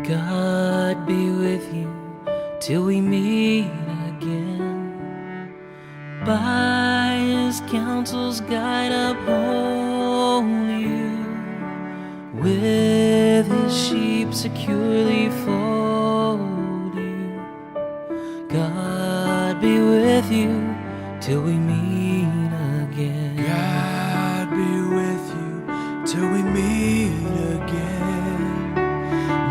God be with you till we meet again. By his counsel's guide uphold you. With his sheep securely fold you. God be with you till we meet again. God be with you till we meet again.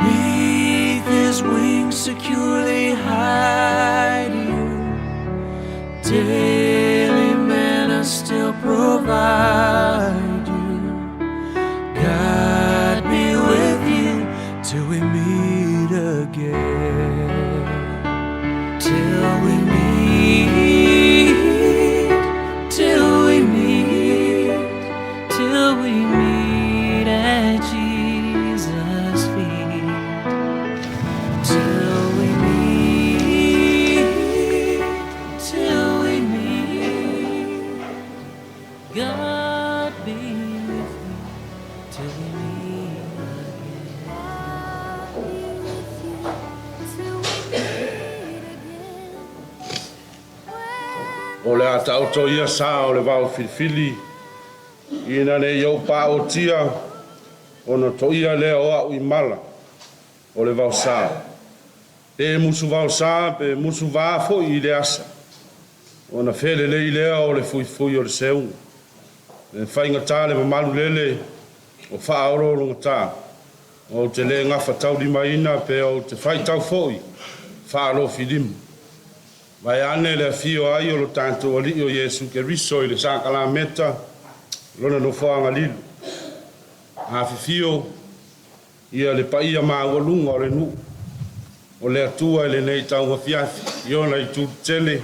Neath his wings securely hide you. Daily manna still provide you. God be with you till we meet again. Till we meet, till we meet, till we meet at Jesus' feet. Till we meet, till we meet, God be with you till we meet again. God be with you till we meet again. When O le a taoto ia sa o le vao filifili, ina ne i ou paotia, ona toia lea o au i mala, o le vaosā. Pe musu vaosā, pe musu vā foi i le asa, ona felelei lea o le fuifui o le seuga. E faigata le mamalu lele o faaoloologata. Ou te le gafataulimaina pe ou te faitau foi faalofilimu. Vaeane le afio ai o lo tatou Alii o Iesu Keriso i le sakalameta lona nofoaga lilo. Afifio ia le paia maualuga o le nuu o le Atua i lenei tauafiafi i ona itu tetele,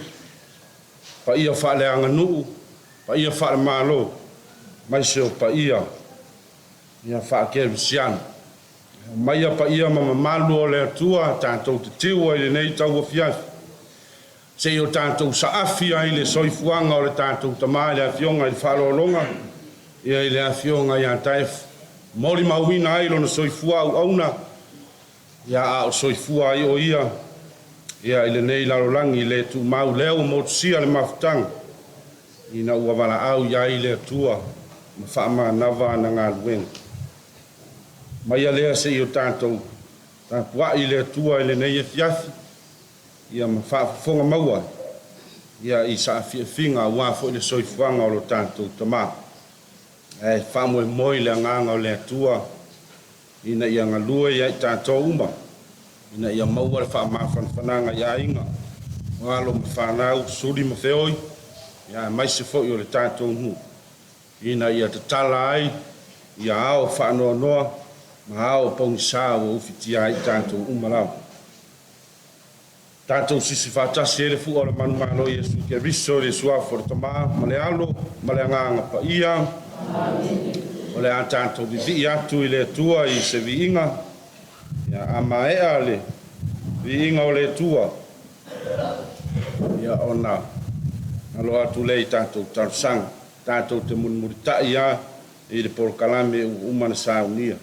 paia faaleaganuu, paia faalemalo, aemaise o paia ia faakerisiano. Aumaia paia ma mamalu o le Atua tatou te tiu ai i lenei tauafiafi, seia o tatou saafi ai le soifuaga o le tatou Tamā i le Afioga i le Faaaloaloga, ia i le Afioga ia Taefu, molimauina ai lona soifua auauna, ia a o soifua ai o ia, ia i lenei lalolagi le tumau lea ua motusia le mafutaga, ina ua valaau i ai le Atua ma faamanava ana galuega. Maia lea seia o tatou tapuai i le Atua i lenei afiafi, ia ma faafofoga maua ia i saafiafiga aua foi le soifuaga o lo tatou Tamā. Ae faamoemoe i le agaga o le Atua ina ia galue ia i tatou uma, ina ia maua le faamafanafanaga i aiga, o alo ma fanau, suli ma feoi, ia aemaise foi o le tatou nuu, ina ia tatala ai ia ao faanoanoa ma ao pogisa ua ufitia ai i tatou uma lava. Tatou sisi faatasi ai le fua o le manumalo Iesu Keriso i le suafa o le Tamā ma le Alo ma le Agaga Paia. O le a tatou vivii atu i le Atua i se viiga, ia a maea le viiga o le Atua, ia ona alo atu lea i tatou talosaga. Tatou te mulimulitai lava i le polokalame ua uma ona saunia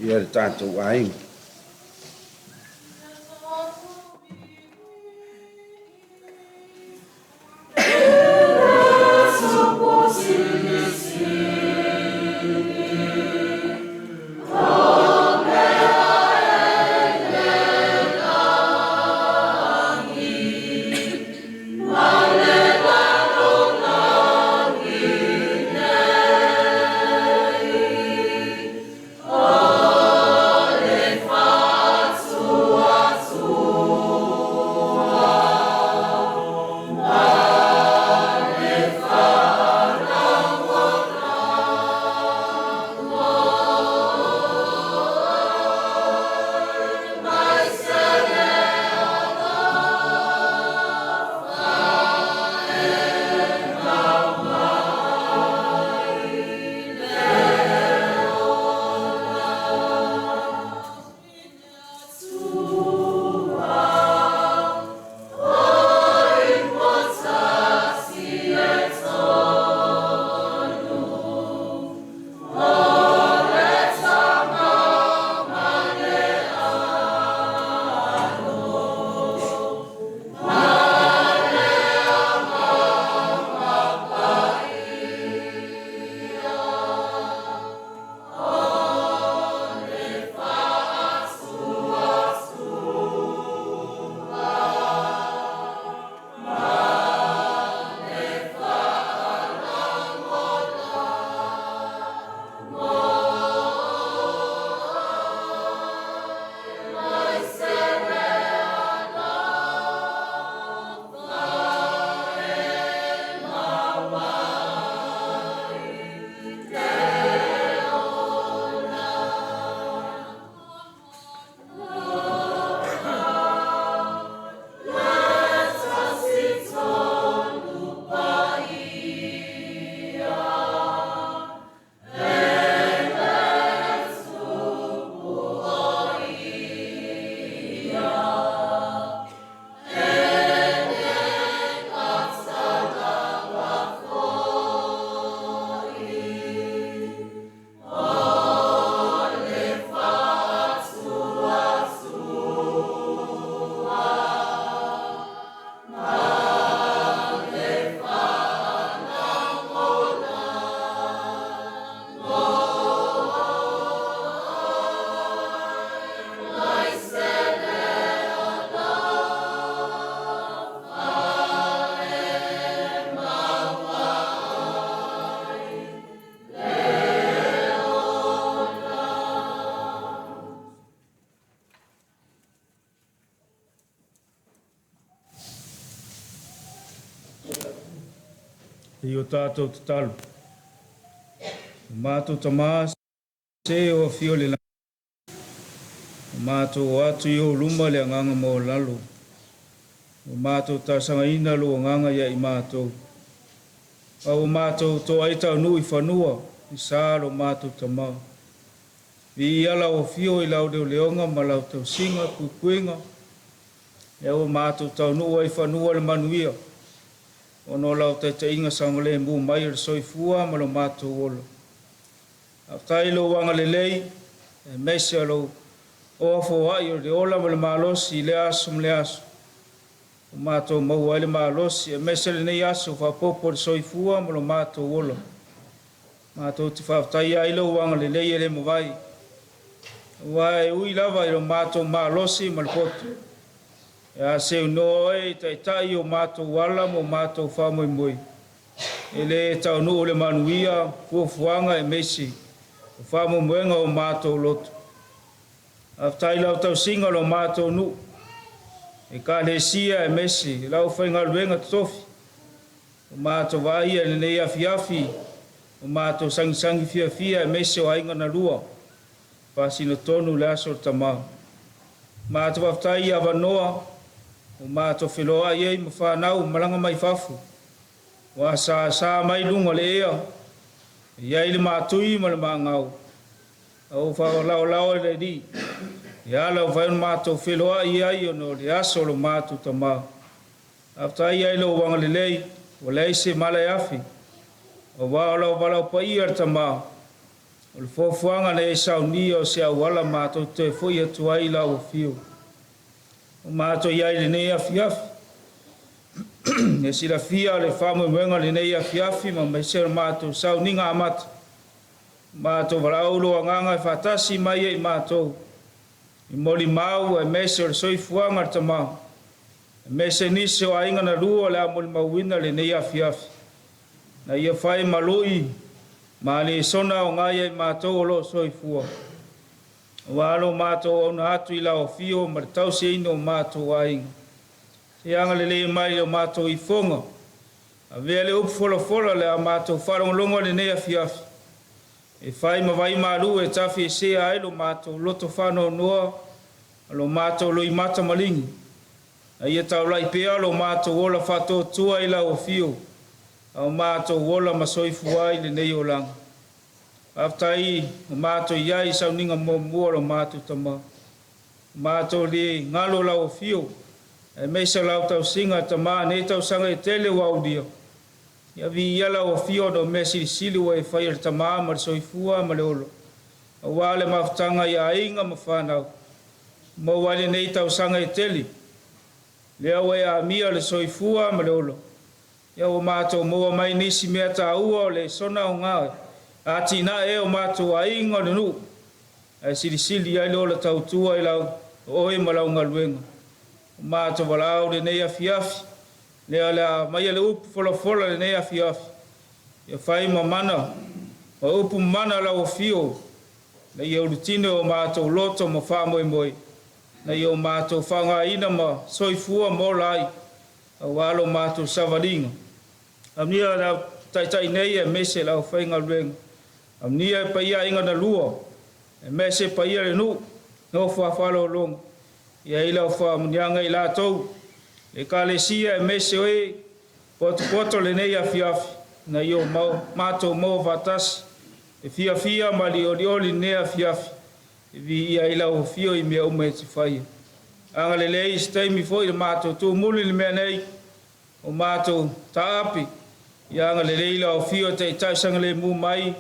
ia le tatou aiga. I o tatou tatalo. O matou Tama se o afio i le lagi, ua matou o atu i ou luma le agaga maualalo. Ua matou talosagaina lou agaga ia i matou. A ua matou toai taunuu i fanua i sa lo matou Tama. Viia lau afio i lau leoleoga ma lau tausiga puipuiga, lea ua matou taunuu ai i fanua le manuia. Ona o lau taitaiga saogalemu mai o le soifua ma lo matou ola. Faafetai i lou agalelei aemaise o lou oa foai o le ola ma le malosi i lea aso ma lea aso ua matou maua ai le malosi aemaise lenei aso faaopoopo o le soifua ma lo matou ola. Matou te faafetaia ai lou agalelei e le mavae, aua e ui lava i lo matou malosi ma le poto, e a seunoa oe i taitai i o matou ala ma o matou faamoemoe, e le taunuu le manuia, fuafuaga aemaise o faamoemoega o matou loto. Faafetai i lau tausiga o lo matou nuu, Ekalesia aemaise lau aufaigaluega totofi, ua matou vaaia i lenei afiafi, ua matou sagisagi fiafia aemaise o aiga na lua, pasina tonu le aso o le Tama. Matou faafetai i avanoa ua matou feloai ai ma fanau malaga mai fafo, ua asaasa mai luga o le ea, e i ai le matui ma le maagau, a ua faalaolao e le Alii e ala ua mafai ona matou feloai ai ona o le aso o lo matou Tama. Faafetai ai lou agalelei, ua leai se mala e afe, aua o lau valaau paia le Tama, o le fuafuaga na e saunia o se auala matou te toe foi atu ai i lau afio. Ua matou i ai i lenei afiafi, e silafia le faamoemoega o lenei afiafi ma aemaise o le matou sauniga amata, matou valaau lou agaga e faatasi mai e i matou, i molimau aemaise o le soifuaga o le Tama, aemaise nisi o aiga na lua o le a molimauina lenei afiafi, na ia fai ma lui ma lesona aoga ia i matou o lo o soifua, aua lo matou auaunaga atu i lau afio ma le tausiaina o matou aiga. Se agalelei mai i lo matou ifoga, avea le upu folafola o le a matou faalogologo i lenei afiafi, e fai ma vai malu e tafiesea ai lo matou loto faanoanoa ma lo matou loimata maligi, a ia taulai pea lo matou ola faatuatua i lau afio, a o matou ola ma soifua ai i lenei olaga. Faafetai ua matou i ai i sauniga muamua o lo matou Tama. Ua matou le galo lau afio, aemaise o lau tausiga Tama i nei tausaga e tele ua aulia. Ia viia lau afio ona o mea silisili ua e faia i le Tama ma le soifua ma le ola, aua le mafutaga i aiga ma fanau. Ua maua ai lenei tausaga e tele, lea ua e amia le soifua ma le ola. Ia ua matou maua mai nisi mea taua o lesona aoga e atinae ai o matou aiga o le nuu, ae silisili ai le ola tautua i lau oe ma lau galuega. Ua matou valaau lenei afiafi, lea o le a aumaia le upu folafola lenei afiafi, ia fai ma mana, ma upu mana lau afio, ina ia ulutino o matou loto ma faamoemoe, ina ia o matou faaaogaina ma soifua ma ola ai, aua lo matou savaliga. Amuia le au taitai nei aemaise le aufaigaluega. Amuia e paia aiga na lua, aemaise paia le nuu, nofo a faalogologo, i ai lau faamanuiaga i latou, le Ekalesia aemaise o e potopoto lenei afiafi, ina ia o matou maua faatasi le fiafia ma le olioli i lenei afiafi, e viia ai lau afio i mea uma e te faia. Agalelei i se taimi foi le matou tumuli i le mea nei, o matou taape, ia agalelei lau afio e taitai sagalemu mai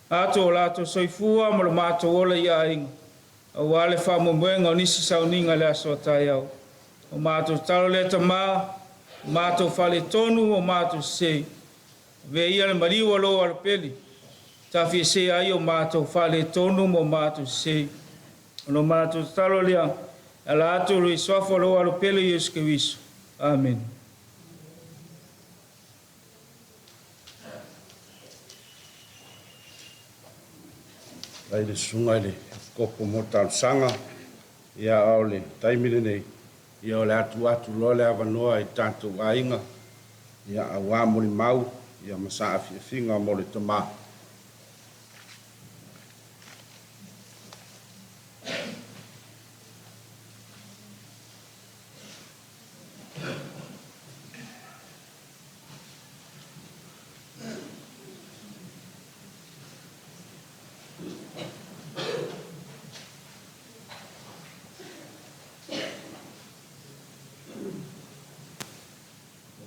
atu o latou soifua ma lo matou ola i aiga, aua le faamoemoega o nisi sauniga i le aso a taeao. O matou tatalo lea Tama, o matou faaletonu, o matou sese, avea ia le maliu o lou alopele, tafiesea ai o matou faaletonu ma o matou sese. O lo matou tatalo lea, e ala atu i le suafa o lou alopele Iesu Keriso. Amene. Faafetai i le susuga i le Epikopo mo talosaga. Ia, a o le taimi lenei, ia o le a tuu atu loa le avanoa i tatou aiga, ia, aua molimau. ia ma saafiafiga mo le tamā.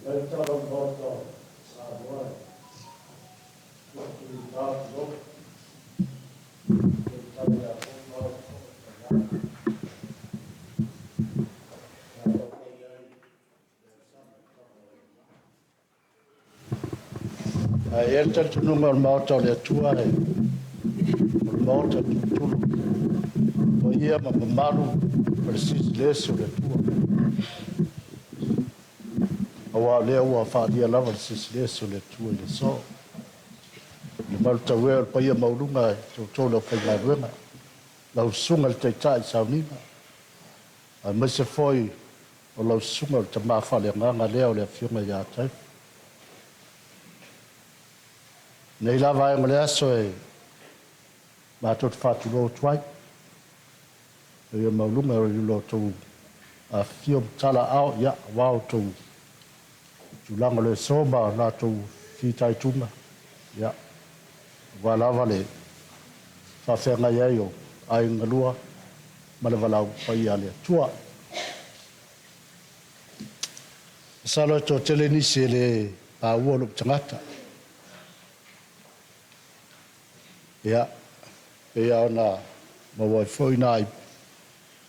Lei tala o le Maota o Samoa e tuuatu i ta tulou, e tala ia te au ma au tama. Sa taumai ai le asaga i tama o le Ae i ai le talitonuga o le Maota o le Atua e o le Maota tutulu paia ma mamalu o le Sisilesi o le Atua. Aua o lea ua faalia lava le Sisilesi o le Atua i le aso. I le malutauea o le paia maualuga e toutou le aufaigaluega, lau susuga i le Taitai Sauniga, aemaise foi o lau susuga o le Tama Faaleagaga lea o le Afioga ia Taefu. I lenei la vaega o le aso e matou te faatulou atu ai, le paia maualuga i lo outou afifio ma talaaao aua outou tulaga o le aso ma latou fitaituga aua lava le faafeagai ai o aiga galua ma le valaau paia a le Atua. Masalo e toatele nisi e le maua lou tagata. Ia, pei lava ona maua ai foi nai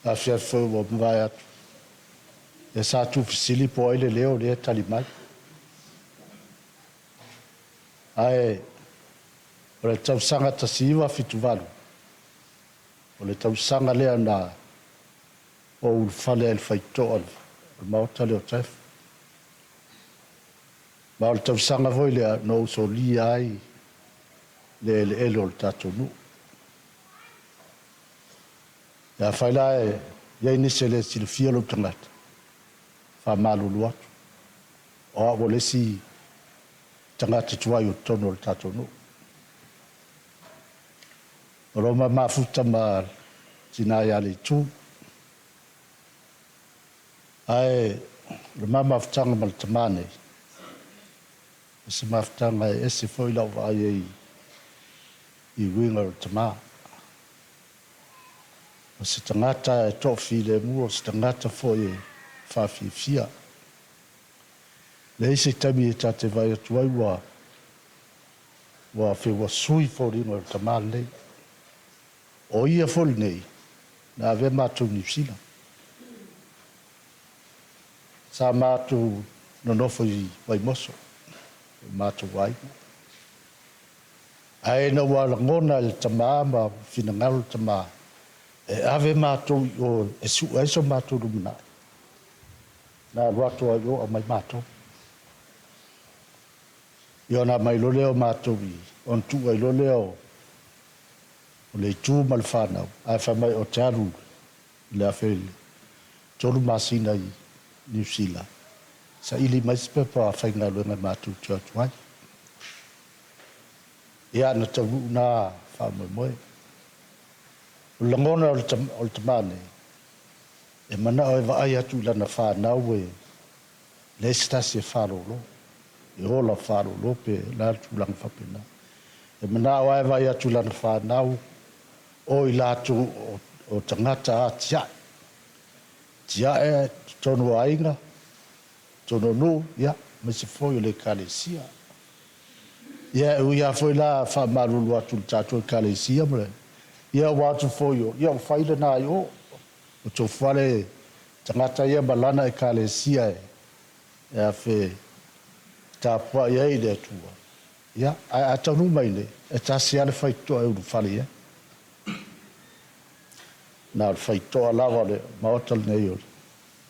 afiafi foi ua mavae atu, ia sa tuufesili po o ai le leo lea e tali mai. Ae o le tausaga 1978, o le tausaga lea na ou ulufale ai i le faitotoa o le Maota lea o Taefu. Ma o le tausaga foi lea na ou solia ai le eleele o le tatou nuu. Afai la e i ai nisi e le silafia lou tagata, e faamalulu atu, o au o le isi tagata tuai o totonu o le tatou nuu. O lo o ma mafuta ma le tina ia Leitu. Ae o le ma mafutaga ma le tamā nei, o se mafutaga e ese foi lau vaai ai i uiga o le tamā. O se tagata e toafilemu, o se tagata foi e faafiafia. Leai se taimi e ta te vaai atu ai ua ua fe ua sui foliga o le tamā lenei. O ia foi lenei na avea matou i Niu Sila. Sa matou nonofo i Vaimoso, o matou aiga. Ae ina ua lagona e le tamā ma finagalo le tamā e ave matou i o e sue ai so matou lumanai, na alu atu lava i o aumai matou. Ia ona aumai loa lea o matou i, ona tuu ai loa lea o le itu ma le fanau, ae fai mai ou te alu i le 1003 masina i Niu Sila, saili mai se pepa faigaluega matou te o atu ai. Ia, na taunuu na faamoemoe. O le lagona o le tamā nei, e manao e vaai atu i lana fanau e leai se tasi e faalolo, e ola faalolo pe o le a le tulaga faapena. E manao lava e vaai atu i lana fanau o i latou o tagata atiae, tiae totonu o aiga, totonu o nuu, ia, aemaise foi o le Ekalesia. Ia, e ui lava foi la faamalulu atu i le tatou Ekalesia ma le, ia ua atu foi o, ia ua fai lena i o. Ua tofu le tagata ia ma lana Ekalesia e afe tapuai ai i le Atua. Ia, ae a taunuu mai nei, e tasi lava le faitotoa e ulufale i ai. Na o le faitotoa lava o le Maota lenei o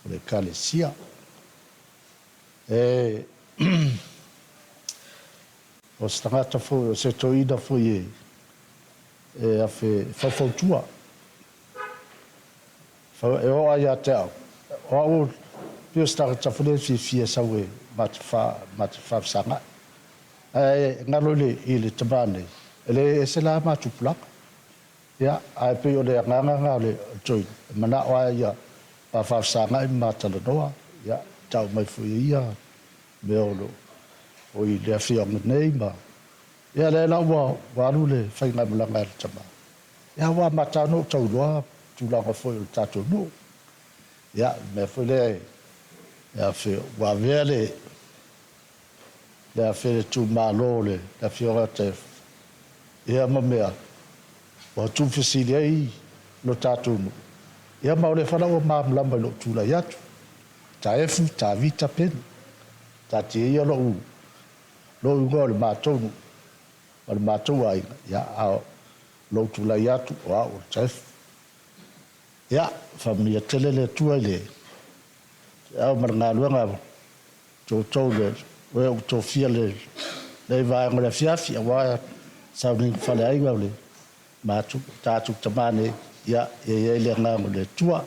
le Ekalesia. E o se tagata foi, o se toeaina foi e afe faufautua. E oo lava ia te au, o au pei o se tagata foi lea e fiafia e sau e ma te faafesagai. Ae galo i le tama nei, e le ese la ma tupulaga. Ia, ae pei o le agaga lena o le toeaina, e manao lava ia ma faafesagai ma ma talanoa, ia, tau mai foi e ia mea o lo o i le afioaga nei ma ia lea la ua alu le faigamalaga a le tama. Ia ua amata lava ona ou tau iloa tulaga foi o le tatou nuu. Ia, le mea foi lea ua avea le le itumalo o le Afioga ia Taefu ia ma mea ua tuufesili ai lo tatou nuu, ia ma o lea foi la ua malamalama i lou tulai atu. Taefu Tavita Peni. Taatia ia lou igoa o le matou nuu ma le matou aiga, ia, a o lou tulai atu o au o le Taefu. Ia, faamanuia tele le Atua i le au ma le galuega a outou o e ua tofia i lenei vaega o le afiafi aua sauniga faaleaiga o le tatou tama nei, ia i ai le agaga o le Atua.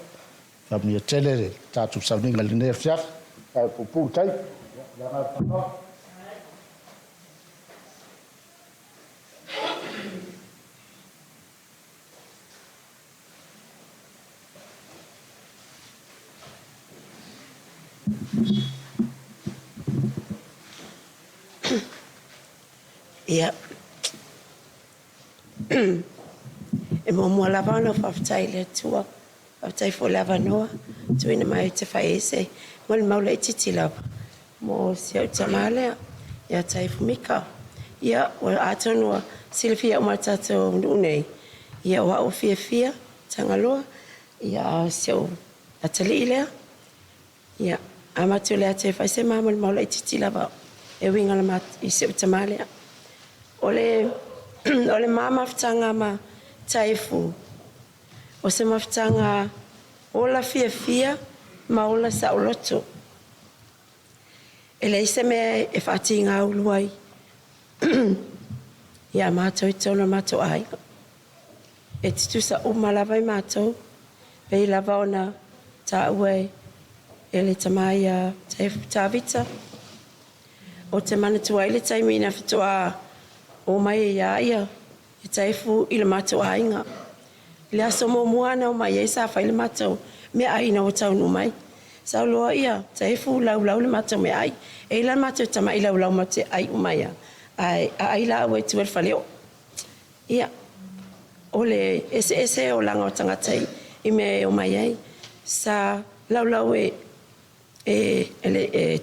Faamanuia tele le tatou sauniga i lenei afiafi. Ae puupuu le taimi. Ma le agaga faaaloalo. Ia, e muamua lava ona ou faafetai i le Atua, faafetai foi i le avanoa ua tuuina mai ou te fai ai se molimau laitiiti lava mo si au tama lea ia Taefu Mika. Ia, atonu ua silafia uma e le tatou nuu nei, ia o au o Fiafia Tagaloa, a o si ou atalii lea. Ia, amata atu e fai se ma molimau laitiiti lava e uiga i si ou tama lea. O le ma mafutaga ma Taefu, o se mafutaga ola fiafia ma ola saoloto. E leai se mea e faatiga ulu ai ia matou i totonu o le matou aiga. E tutusa uma lava i matou, pei lava ona taua e le tama ia Tavita. Ou te manatua ai le taimi na faatoa omai ai lava Taefu i le matou aiga. I le aso muamua na omai ai sa fai le matou meaai ina ua taunuu mai. Sau loa Taefu laulau le matou meaai. E i ai la le matou tamai laulau matou te ai uma ai lava, ae a ai laua i tua i le faleoo. Ia, o le eseese o olaga o tagata i mea e omai ai. Sa laulau e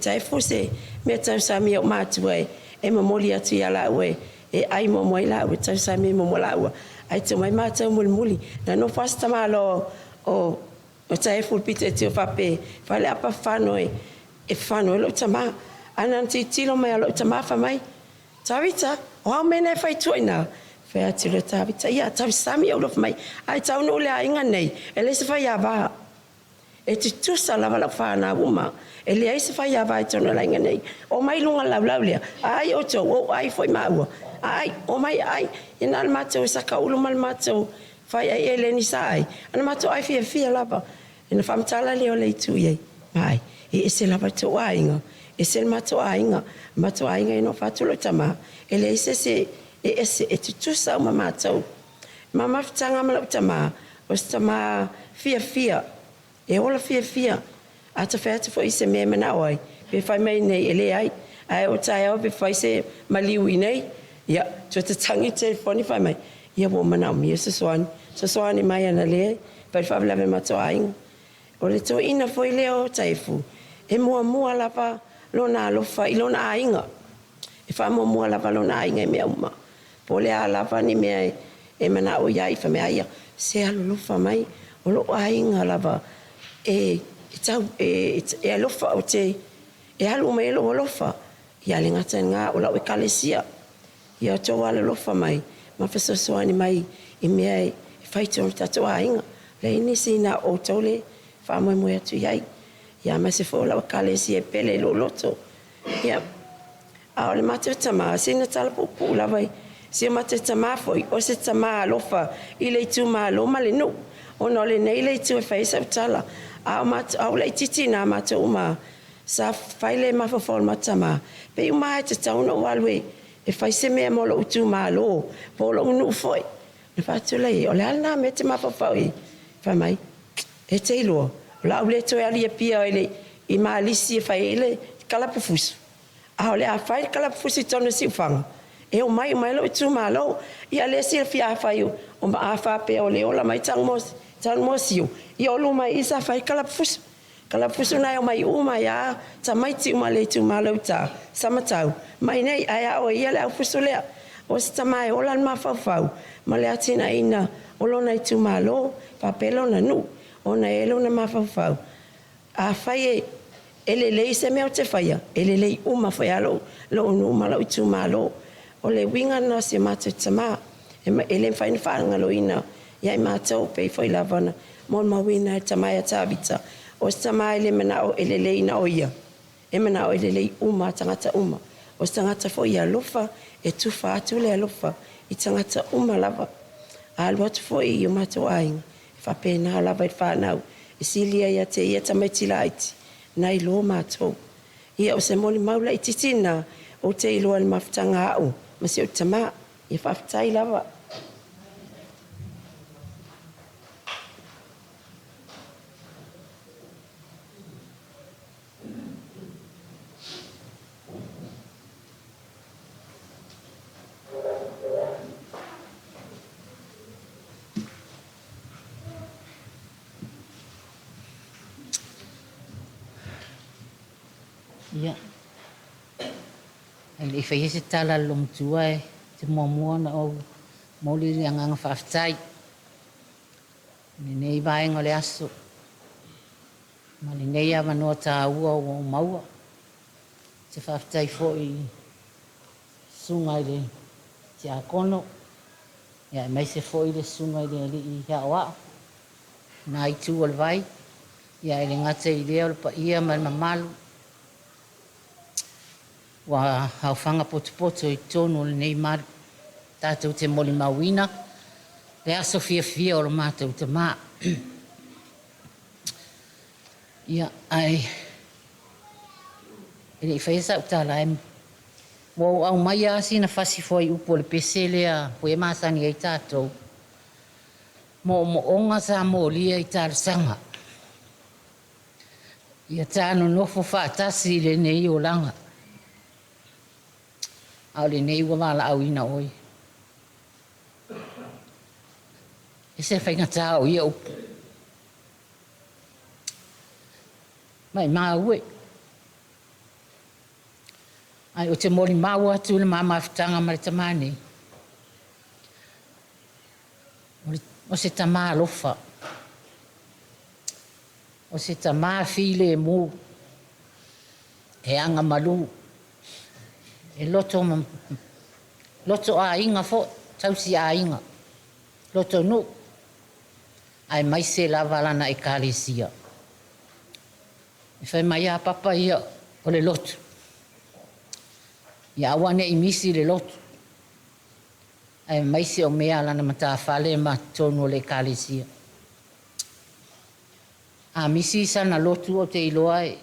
Taefu se meatausami a ou matua e momoli atu ia laua e ai muamua ai laua, tausami ai muamua laua ae tuu mai matou mulimuli. Na nofo lava si tamaloa o Taefu i le pito i tua faapea e fai le apa fano e fano ai lou tama. Ae na ona tilotilo mai lava o lou tama fai mai, “Tavita, o a au mea na e fai i tua i ina?” Fai atu loa Tavita, “Ia tausami ou alofa mai.” Ae taunuu i le aiga lenei, e leai se faiava, e tutusa lava lau fanau uma, e leai se faiava i totonu o le aiga nei. Omai i luga o le laulau lea, a ai outou, ua ou ai foi maua, aai, omai e ai. Ia na o le matou saka ulu ma le matou faiaai eleni sa ai, o le matou ai fiafia lava. Ona faamatala lea o le itu i ai, vaai, e ese lava le tou aiga, ese le matou aiga. O le matou aiga ina ua fai atu lou tama, e leai se isi e ese, e tutusa uma matou. O ma mafutaga ma lou tama, o se tama fiafia, e ola fiafia. A ta fai atu foi i se mea e manao ai, pe fai mai nei e leai, ae oo taeao pe fai se maliu i inei, ia toe tatagi le telefoni fai mai, ia ua ou manaomia le fesoasoani, fesoasoani mai analeila e fai le faalavelave i le matou aiga. O le toeaina foi lea o Taefu, e muamua lava lona alofa i lona aiga. E faamuamua lava lona aiga i mea uma. Po o le a lava ni mea e manao i ai, fai mai lava ia, se alolofa mai, o lou aiga lava e alofa, ou te alu uma i ai lou alofa. Ae le gata i lena, o lau ekalesia. Ia outou alolofa mai ma fesoasoani mai i mea e fai i totonu o le tatou aiga. E leai nisi na o outou lea e faamoemoe atu i ai, aemaise foi o lau ekalesia e pele i lou loto. Ia, a o le matou tama, sina tala puupuu lava. Si o matou tama foi, o se tama alofa i le itumalo ma le nuu, ona o lenei le itu e fai ai sau tala. A o laitiiti ina matou uma lava, sa fai le mafaufau o le matou tama, pei uma lava e tatau ona ou alu e e fai se mea mo lou itumalo po o lou nuu foi. Ona fai atu lea i ai, o le a lena mea e te mafaufau i ai? Fai mai, e te iloa, o le a ou le toe alu i Apia i Malisi e fai ai le kalapu fusu, a o le a fai le kalapu fusu i totonu o Siufaga e omai uma ai lou itumalo. Ia lea e silafia afai a faapea o lea e ola mai Tanumoamoa, ia o luma i i sa fai ai le kalapu fusu. Kalapu fusu lena e omai uma ai lava tamaiti uma a le itumalo i uta Samatau ma i inei, ae a oe ia le aufusu lea. O si tama e ola le mafaufau ma le atinaeina o lona itumalo faapea lona nuu ona e i ai lona mafaufau, afai e lelei se mea ou te faia, e lelei uma foi lava lou nuu ma lou itumalo. O le uiga lena o si o matou tama e le mafai ona faagaloina ia i matou, e pei foi lava ona molimauina e le tama ia Tavita, o se tama e le manao e lelei na o ia, e manao e lelei uma lava tagata uma. O se tagata foi e alofa, e tufa atu le alofa i tagata uma lava. A alu atu foi i o matou aiga, e faapena lava i le fanau, e sili ia te ia tamaiti laiti nai lo matou. Ia o se molimau laitiiti lena ou te iloa i le mafutaga a au ma si ou tama. Ia faafetai lava. Ia, ae le i faia se tala a le olomatua, ou te muamua ona ou momoli le agaga faafetai i lenei vaega o le aso ma lenei avanoa taua ua ou maua. Ou te faafetai foi i le Susuga i le Tiakono aemaise foi le Susuga i le Alii Aoao i lena itu o le vai, ae le gata i lea o le paia ma le mamalu ua aofaga potopoto i totonu o lenei malu tatou te molimauina le aso fiafia o lo matou tama. Ia, ae le i faia sau tala, ua ou aumaia lava sina fasi fuaiupu o le pese lea foi e masani ai tatou, moomooga sa molia i talosaga, ia ta nonofo faatasi i lenei olaga, a o lenei ua valaauina oe. E ese le faigata o ia upu. Maimau e. Ae ou te molimau atu i le ma mafutaga ma le tama nei, o se tama alofa, o se tama filemu, e agamalu, e loto, loto aiga foi, tausi aiga, loto nuu, aemaise lava lana ekalesia. E fai mai a Papa ia o le lotu, ia aua ne i misi le lotu, aemaise o mea a lana matafale ma totonu o le ekalesia. A misi sana lotu, ou te iloa e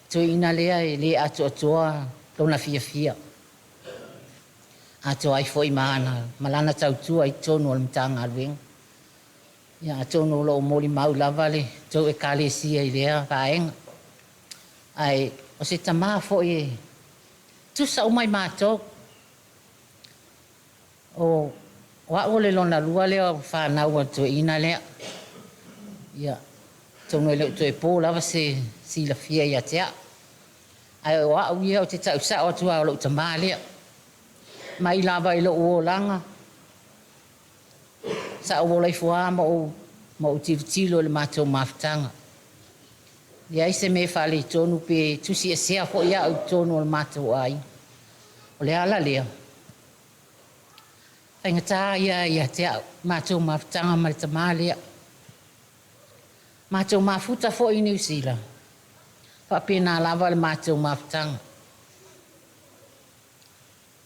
toeaina lea e le atoatoa lona fiafia, atoa ai foi ma ana ma lana tautua i totonu o le Matagaluega. Ia atonu o lo o molimau lava le tou ekalesia i lea vaega. Ae o se tama foi e tusa uma i matou. O au o le lona lua lea o fanau a le toeaina lea. Ia, atonu e le o toe po lava se silafia ia te au. Ae o au ia ou te tau sao atu lava o lou tama lea. Mai lava i lou olaga, sa ou ola ifo lava ma ou, ma ou tilotilo i le matou mafutaga. Leai se mea e faaletonu pe tusiesea foi au i totonu o le matou aiga. O le ala lea, faigata ia ia te au, matou mafutaga ma le tama lea. Matou mafuta foi i Niu Sila, faapena lava le matou mafutaga.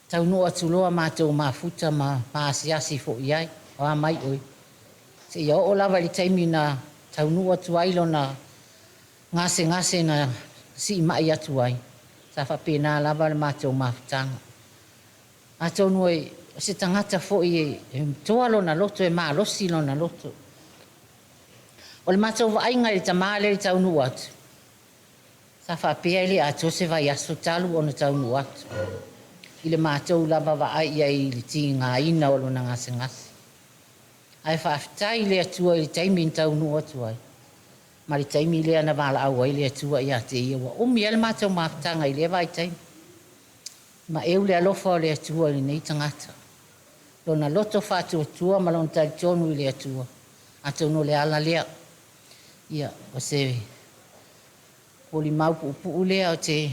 Taunuu atu loa matou mafuta ma asiasi foi i ai, o a mai oe, seia oo lava i le taimi na taunuu atu ai lona gasegase na siimai atu ai, sa faapena lava le matou mafutaga. Atonu o se tagata foi e toa lona loto, e malosi lona loto. O le matou vaaiga i le tamā lea i le taunuu atu, sa faapea e le atoa se vaiaso talu ona taunuu atu, i le matou lava vaai i ai i le tigaina o lona gasegase. Ae faafetai i le Atua i le taimi na taunuu atu ai, ma le taimi lea na valaau ai le Atua ia te ia. Ua umi ai le matou mafutaga i lea vaitaimi. Maeu le alofa o le Atua i lenei tagata, lona loto faatuatua ma lona talitonu i le Atua, atonu o le ala lea. Ia, o se molimau puupuu lea o te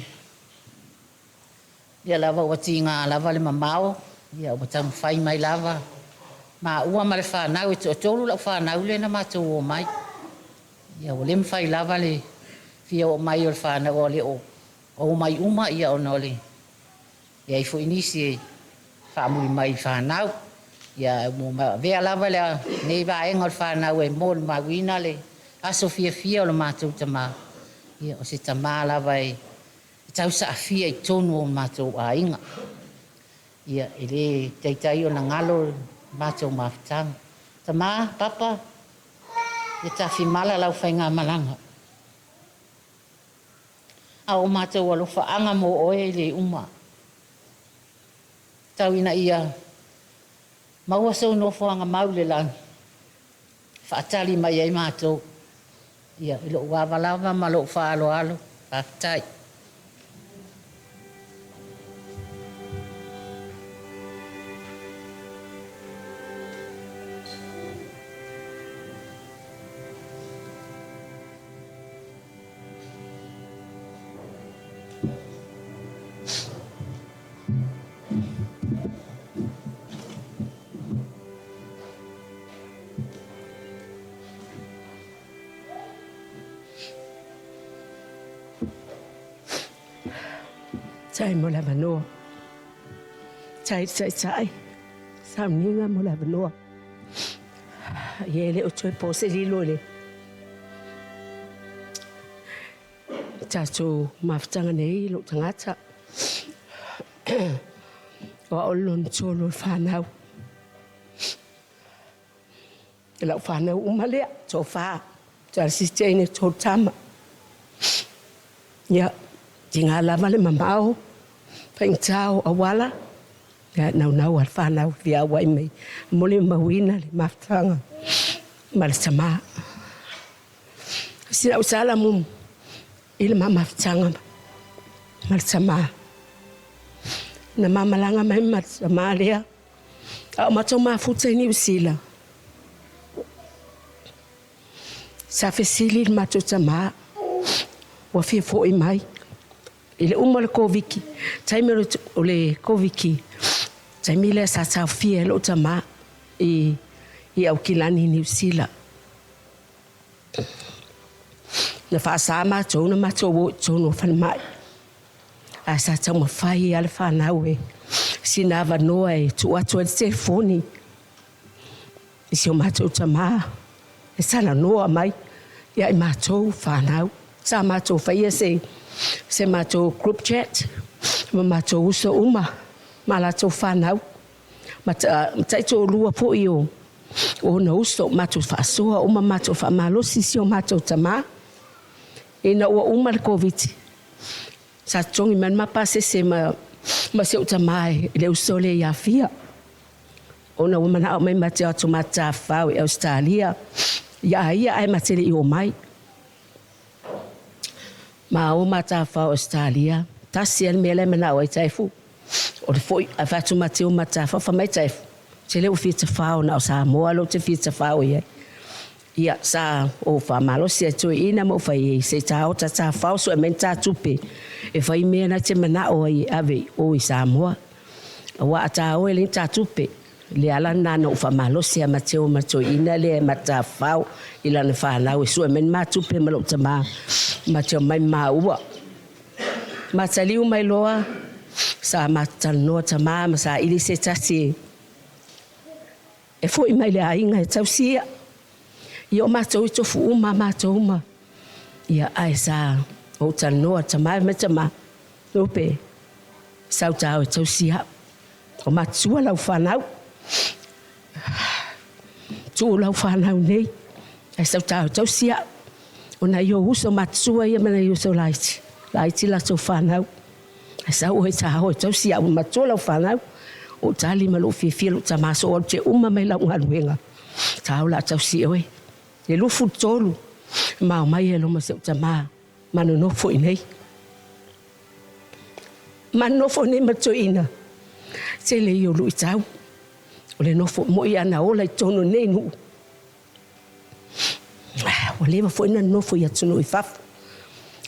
lea lava ua tiga lava le mamao, ia ua taumafai mai lava maua ma le fanau, e toatolu lau fanau lea na matou omai. Ia ua le mafai lava le fia oo mai o le fanau o le o omai uma, ia ona o le i ai foi nisi e faamuli mai i fanau. Ia ua avea lava lenei vaega o le fanau e molimauina le aso fiafia o le matou tamā. Ia o se tamā lava e tausaafia i totonu o matou aiga. Ia e le taitai ona galo le matou mafutaga. Tamā, Papa, ia tafimala lau faigamalaga. A o matou alofaaga mo oe e le uma. Tau ina ia maua sou nofoaga mau i le lagi, faatali mai ai matou. Ia, i lou ava lava ma lou faaaloalo, faafetai. Faafetai mo le avanoa. Faafetai i le Taitai sauniga mo le avanoa. Ia e le o toe po se lilo i le tatou mafutaga nei lou tagata. O au o le lona tolu o le fanau. O lau fanau uma lea, toafa, Charles Jane, tolu tama. Ia, tiga lava le mamao, faigata o auala, ia naunau a le fanau fia auai mai, molimauina le mafutaga ma le tamā. Si lau sala mu i le ma mafutaga ma le tamā. Na mamalaga mai ma le tamā lea, a o matou mafuta i Niu Sila. Sa fesili le matou tamā, ua fia fo'i mai. I le uma o le Koviti, taimi o le Koviti, taimi lea sa taofia ai lou tamā i Aukilani i Niu Sila. Na faasa matou na matou o i totonu o falemai. Ae sa taumafai lava le fanau e sina avanoa e tuu atu ai le telefoni i si o matou tamā e talanoa mai ia i matou fanau. Sa matou faia se matou group chat ma matou uso uma ma latou fanau ma taitoalua foi o ona uso, matou faasoa uma matou faamalosi si o matou tamā. Ina ua uma le Koviti, sa totogi mai le ma pasese ma si ou tamā i le uso lea i Afia, ona ua manao mai ma te o atu ma tafafao i Ausetalia ia ia ae ma te le i o mai. Ma o ma tafafao i Ausetalia, tasi lava le mea la e manao ai Taefu, o le foi, ae fai atu ma te o ma tafafao, fai mai Taefu, ou te le ua fia tafao na o Samoa lea ou te fia tafao i ai. Ia, sa ou faamalosi ai toeaiina ma ou fai ai, se i ta o ta tafafao sue mai ni ta tupe e fai mea na te manao ai e ave i o i Samoa. Aua a ta o e leai ni ta tupe. Le ala lena na ou faamalosi ia Mateo ma le toeaina lea e matafafao i lana fanau e sue mai ni ma tupe ma lou tama ma te omai ma maua. Ma taliu mai loa, sa matou talanoa tama ma saili se tasi e foi mai le aiga e tausi ia. Ia o matou i tofu uma matou ma ia ae sa ou talanoa tama ma tama, Lupe, sau ta o e tausi au. O matua lau fanau. Tuu lau fanau nei. Ae sau ta tausi au. O nai ou uso matua ia ma nai uso laiti. Laiti latou fanau. Ae sau oe ta o e tausi au, matua lau fanau. O tali ma lou fiafia lou tama so alu te uma mai lau galuega. Ta o la tausi oe. Le 23 ma o mai e loma si ou tama ma nonofo i nei. Ma nonofo nei ma toeaina. Tele ia o luitau. O le nofo moi ana ola i totonu o nei nuu. Ua leva foi na nonofo i atunuu i fafo.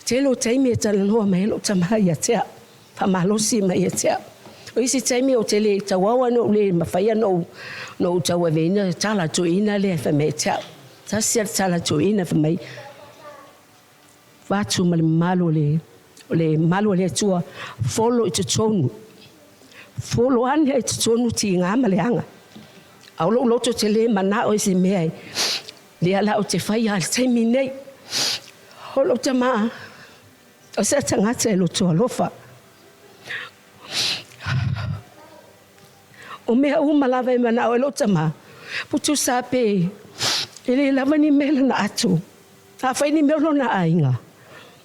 Tele o taimi e talanoa mai ai lou tama ia te au, faamalosi mai ia te au. O isi taimi ou te le tauau ona ou le mafai ona ou tauaveina le tala toeaina lea e fai mai ia te au. Tasi lava le tala toeaina fai mai, avatu ma le mamalu o le o le malu o le Atua, folo i totonu, folo ane i totonu tiga ma leaga. A o lou loto te le manao i se mea e lea la ou te faia i le taimi nei. O lou tama, o se tagata e loto alofa. O mea uma lava e manao ai lou tama, putusa pe e le lava ni mea lana ato. Afai ni mea o lona aiga,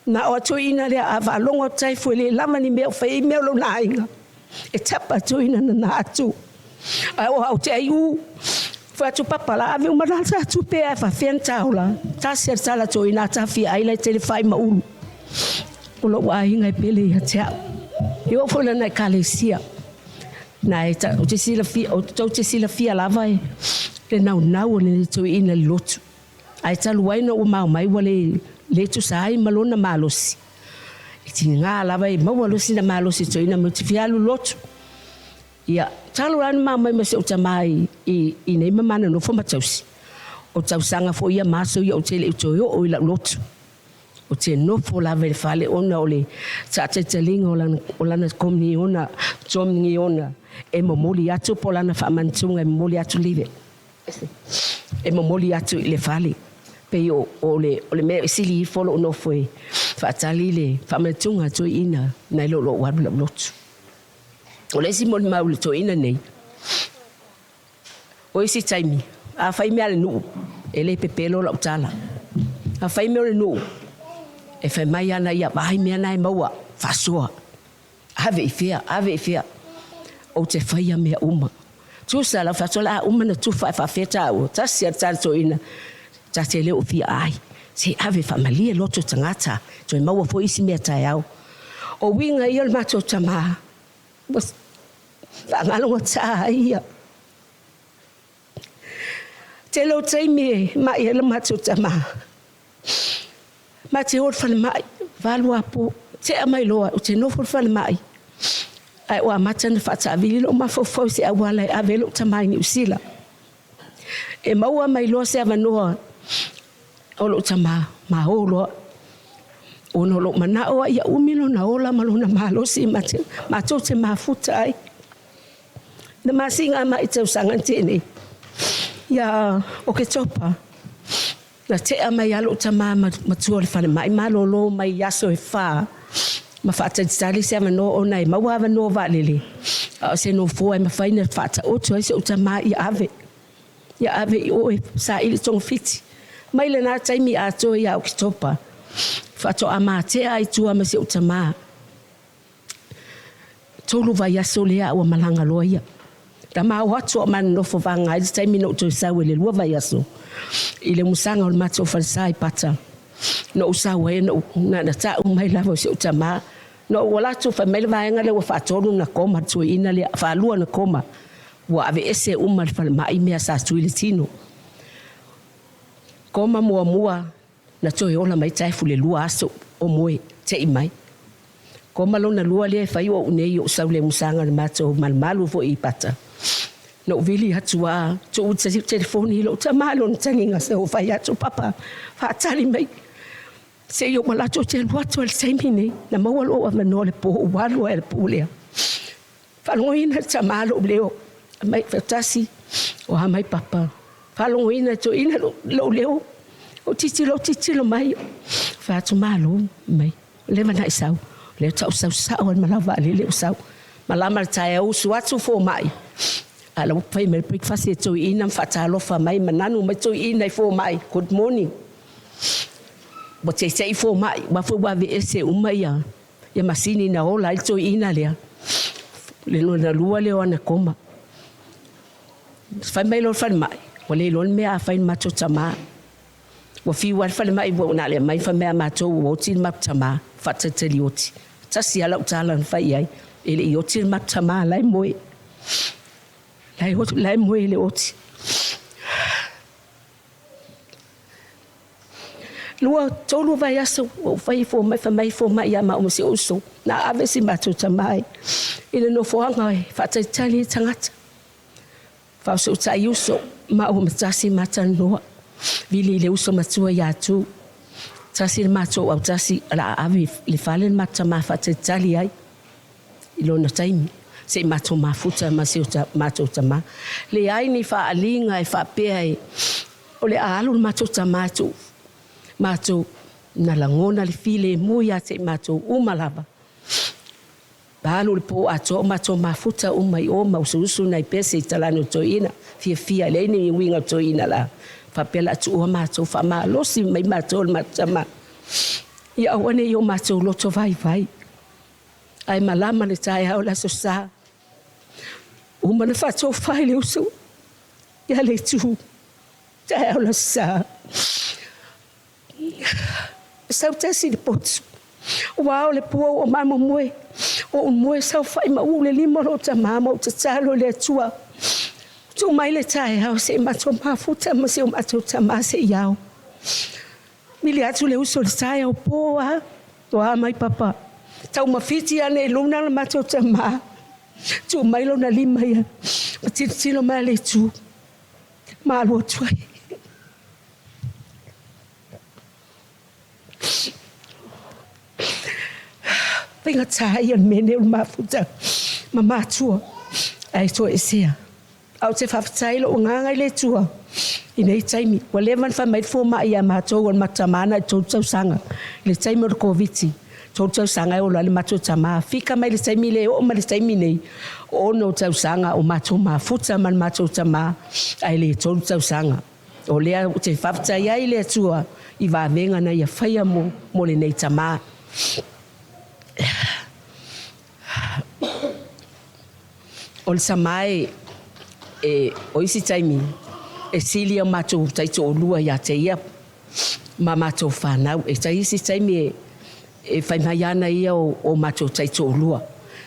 na o a toeaina lea a faalogo atu taifo e le lava ni mea o fai ai mea o lona aiga, e tapa toeaina nana atu. Ae o au te aiu, fai atu papa la ave uma la ta tupe ae faafefea ona ta ola. Tasi a le tala toeaina a ta fia ai la e tele fai ma ulu. O lou aiga e pele ia te au. E oo foi lana ekalesia. Na e ta, ou te silafia, ou tou te silafia lava e le naunau o lenei toeaina i le lotu. Ae talu ai ona ua mao mai ua le le tusa ai ma lona malosi, e tiga lava e maua loa sina malosi e toeaina mai ou te fia alu i le lotu. Ia, talu la ona mao mai ma si ou tama i, i, i nei ma ma nonofo ma tausi, o tausaga foi ia ma aso ia ou te le i toe oo i lau lotu. Ou te nofo lava i le fale ona o le faataitaliga o lana, o lana komuniona, komuniona e momoli atu po o lana faamanatuga e momoli atu live. E momoli atu i le fale. Pei o, o le, o le mea e sili ifo lou nofo e faatali le faamanatuga a toeaiina nai lo lou alu i lau lotu. O le isi molimau i le toeaina nei, o isi taimi, a fai mea a le nuu, e le pepelo lau tala. A fai mea o le nuu, e fai mai ana ia, vaai mea na e maua, faasoa. Ave i fea, ave i fea. Ou te faia mea uma. Tusa lau fai atu, o le a uma na tufa ae faafefea taua. Tasi a le tala toeaina, ta te le o fia ai. Se ave faamalie loto tagata, toe maua foi isi mea taeao. O uiga ia o le matou tama, ua faagalogata ai ia. Tele o taimi e mai ai le matou tama. Ma te o i le falemai, 8 apo, tea mai loa, ou te nofo i le falemai, ae ua amata ona faataavili lou mafaufau i se auala e ave ai lou tama i Niu Sila. E maua mai loa se avanoa o lou tama, ma o loa. Ona o lou manao a ia umi lona ola ma lona malosi matou te mafuta ai. Na masiga mai tausaga na tea nei ia Oketopa, na tea mai lava lou tama matua o le falemai malolo mai i aso e fa ma faatalitali se avanoa ona e maua avanoa vaalele a o se nofoa e mafai ona faataoto ai si ou tama ia ave ia ave i o e saili togafiti. Mai lena taimi atoa ia Oketopa faatoa matea ai tua ma si ou tama. 3 vaiaso lea a ua malaga loa ia. Na mao atu a o ma nonofo vaga ai le taimi na ou toe sau ai le 2 vaiaso i le umusaga o le matou falesa i Pata. Na ou sau ai na ou na na ta'u mai lava o si ou tama. Na ou ala atu fai mai le vaega lea ua faatolu na koma le toeaina lea, faalua na koma. Ua aveese uma e le falemai mea sa tui i le tino. Koma muamua Na toe ola mai Taefu le 2 aso o moe te'i mai. Koma lona lua lea e fai o au nei o sau le musaga o le matou malumalu foi i Pata. Na ou vili atu a tuu le telefoni i lou tama lona taliga sa ou fai atu, Papa, faatali mai se i ou manatu ou te alu atu i le taimi nei. Na maua lou avanoa i le po ua alu ai le po lea. Faalogoina e le tama lou leo, mai faatasi, o a mai papa. Faalogoina e toeaina lou leo, ou tilotilo tilotilo mai, fai atu malo mai, ua leva ona e sau, o lea faatoa ou sau sao lava i le malae vaalele ou sau. Malama le taeao usu atu fomai, a la ua fai mai le breakfast e toeaina ma faatalofa mai ma nanu mai toeaina i fomai, good morning. Ua teitei fomai, aua foi ua aveese uma ia ia masini na ola ai le toeaina lea. Le lona lua lea o ana koma. Fai mai loa le falemai, ua le iloa le mea a fai i le matou tama. Ua fiu lava le falemai ua na o le aumai fai mai a matou ua oti le matou tama, faatalitali oti. Tasi lava lau tala na fai i ai, e le i oti le matou tama, la e moe. La e moe e le oti. Lua, tolu vaiaso ua ou fai ifo mai, fai mai fomai ia maua ma si ou uso, na ave si matou tama i le nofoaga e faatalitali ai tagata. Faafesootai uso, maua ma Tasi ma talanoa. Vili i le uso matua ia Tu. Tasi le matou autasi o le a ave i le fale le matou tama e faatalitali ai i lona taimi se i matou mafuta ma si o matou tama. Leai ni faaaliga e faapea e o le a alu le matou tama e tuu matou na lagona le filemu ia te i matou uma lava. Alu le po atoa o matou mafuta uma i o ma usuusu nai pese i talane o toeaina, fiafia, leai ni uiga o toeaina la faapea la tuua matou, faamalosi mai matou e le matou tama ia aua ne i o matou loto vaivai ae malama le taeao le Aso Sa. Uma na faatofa i le uso ia le itu taeao le Aso Sa. Sau tasi i le potu. Ua ao le pua ua mamomoe. Ua ou moe saofai ma uu le lima o lou tama ma ou tatalo i le Atua. Tuu mai le taeao se i matou mafuta ma si o matou tama se i ao. Vili atu le uso i le taeao po a. Ua a mai papa. Taumafiti ane i luna le matou tama. Tuu mai lona lima ia. Ma tilotilo mai a le itu. Ma alu atu ai. Faigata ia le mea nei o le mafuta ma matua ae toesea. Ae ou te faafetai i lou agaga i le Atua i nei taimi. Ua leva ona fai mai le fomai ia matou o le matou tama na o le 3 tausaga i le taimi o le Koviti. 3 tausaga e ola ai le matou tama. Fika mai le taimi lea e oo mai le taimi nei, 6 tausaga o matou mafuta ma le matou tama ae le 3 tausaga. O lea ou te faafetai ai i le Atua i vavega na ia faia mo, mo lenei tama. O le sama e, e o isi taimi, e sili o matou taitoalua ia te ia ma matou fanau. E tai isi taimi e, e fai mai ana ia o, o matou taitoalua.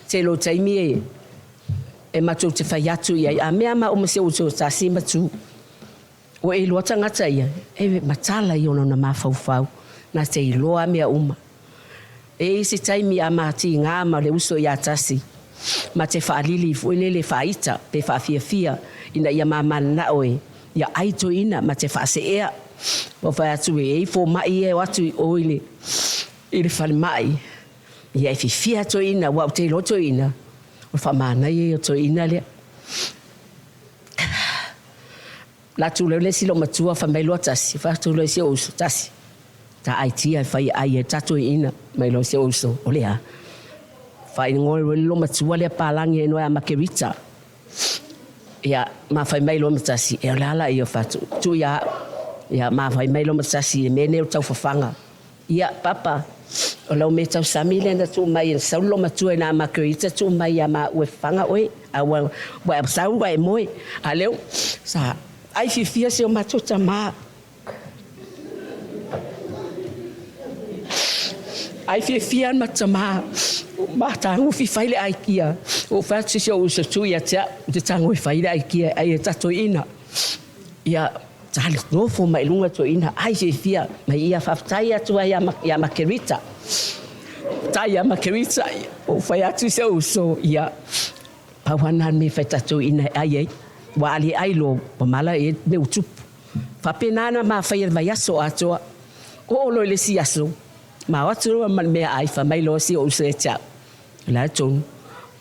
Tele o taimi e, e matou te fai atu i ai, a mea ma uma si ou uso tasi ma tu. Ua e iloa tagata ia, e matala ia o lona mafaufau, na te iloa mea uma. E isi taimi a ma tiga ma le uso ia tasi, ma te faalili foi lele faaita pe faafiafia ina ia ma mananao e ia ai toeaina ma te faaseea. Ua fai atu e i fomai ia e o atu i o i le, i le falemai, ia e fiafia toeaina, aua ou te iloa toeaina, o le faamanaia ia o toeaina lea. La atu lea le isi loomatua fai mai loa tasi, fai atu loa i si ou uso, tasi, ta aitia e fai ai e tatou iina mai loa si ou uso, o le a? Faaigoa loa le loomatua lea palagi e noa ia Makerita. Ia, ma fai mai loa ma tasi, e o le a la ia fai atu, tuu ia au. Ia, ma fai mai loa ma tasi, e mea nei o le taufafaga. Ia, Papa, o lau mea tausami lea na tuu mai e sau le loomatua i nā Makerita tuu mai ia maua e fafaga oe, a ua, ua e sau ua e moe. A lea, sa ai fiafia si o matou tama. Ai fiafia le matou tama, ma tagofi fai le aikia. Ua ou fai atu i si ou uso, tuu ia te au, ou te tago e fai le aikia e ai e tatou iina. Ia, sa nofo mai luga toeaina, ai fiafia mai ia faafetai atu ai ia Makerita. Faafetai ia Makerita, ua ou fai atu i si ou uso, ia, pau lava lena mea e fai tatou ina e ai ai. Ua a le ai loa, ua mala e mea ua tupu. Faapena ona ma faia le vaiaso atoa. Oo loa i le isi aso, ma o atu loa ma le meaai, fai mai loa si ou uso ia te au, O le a tonu?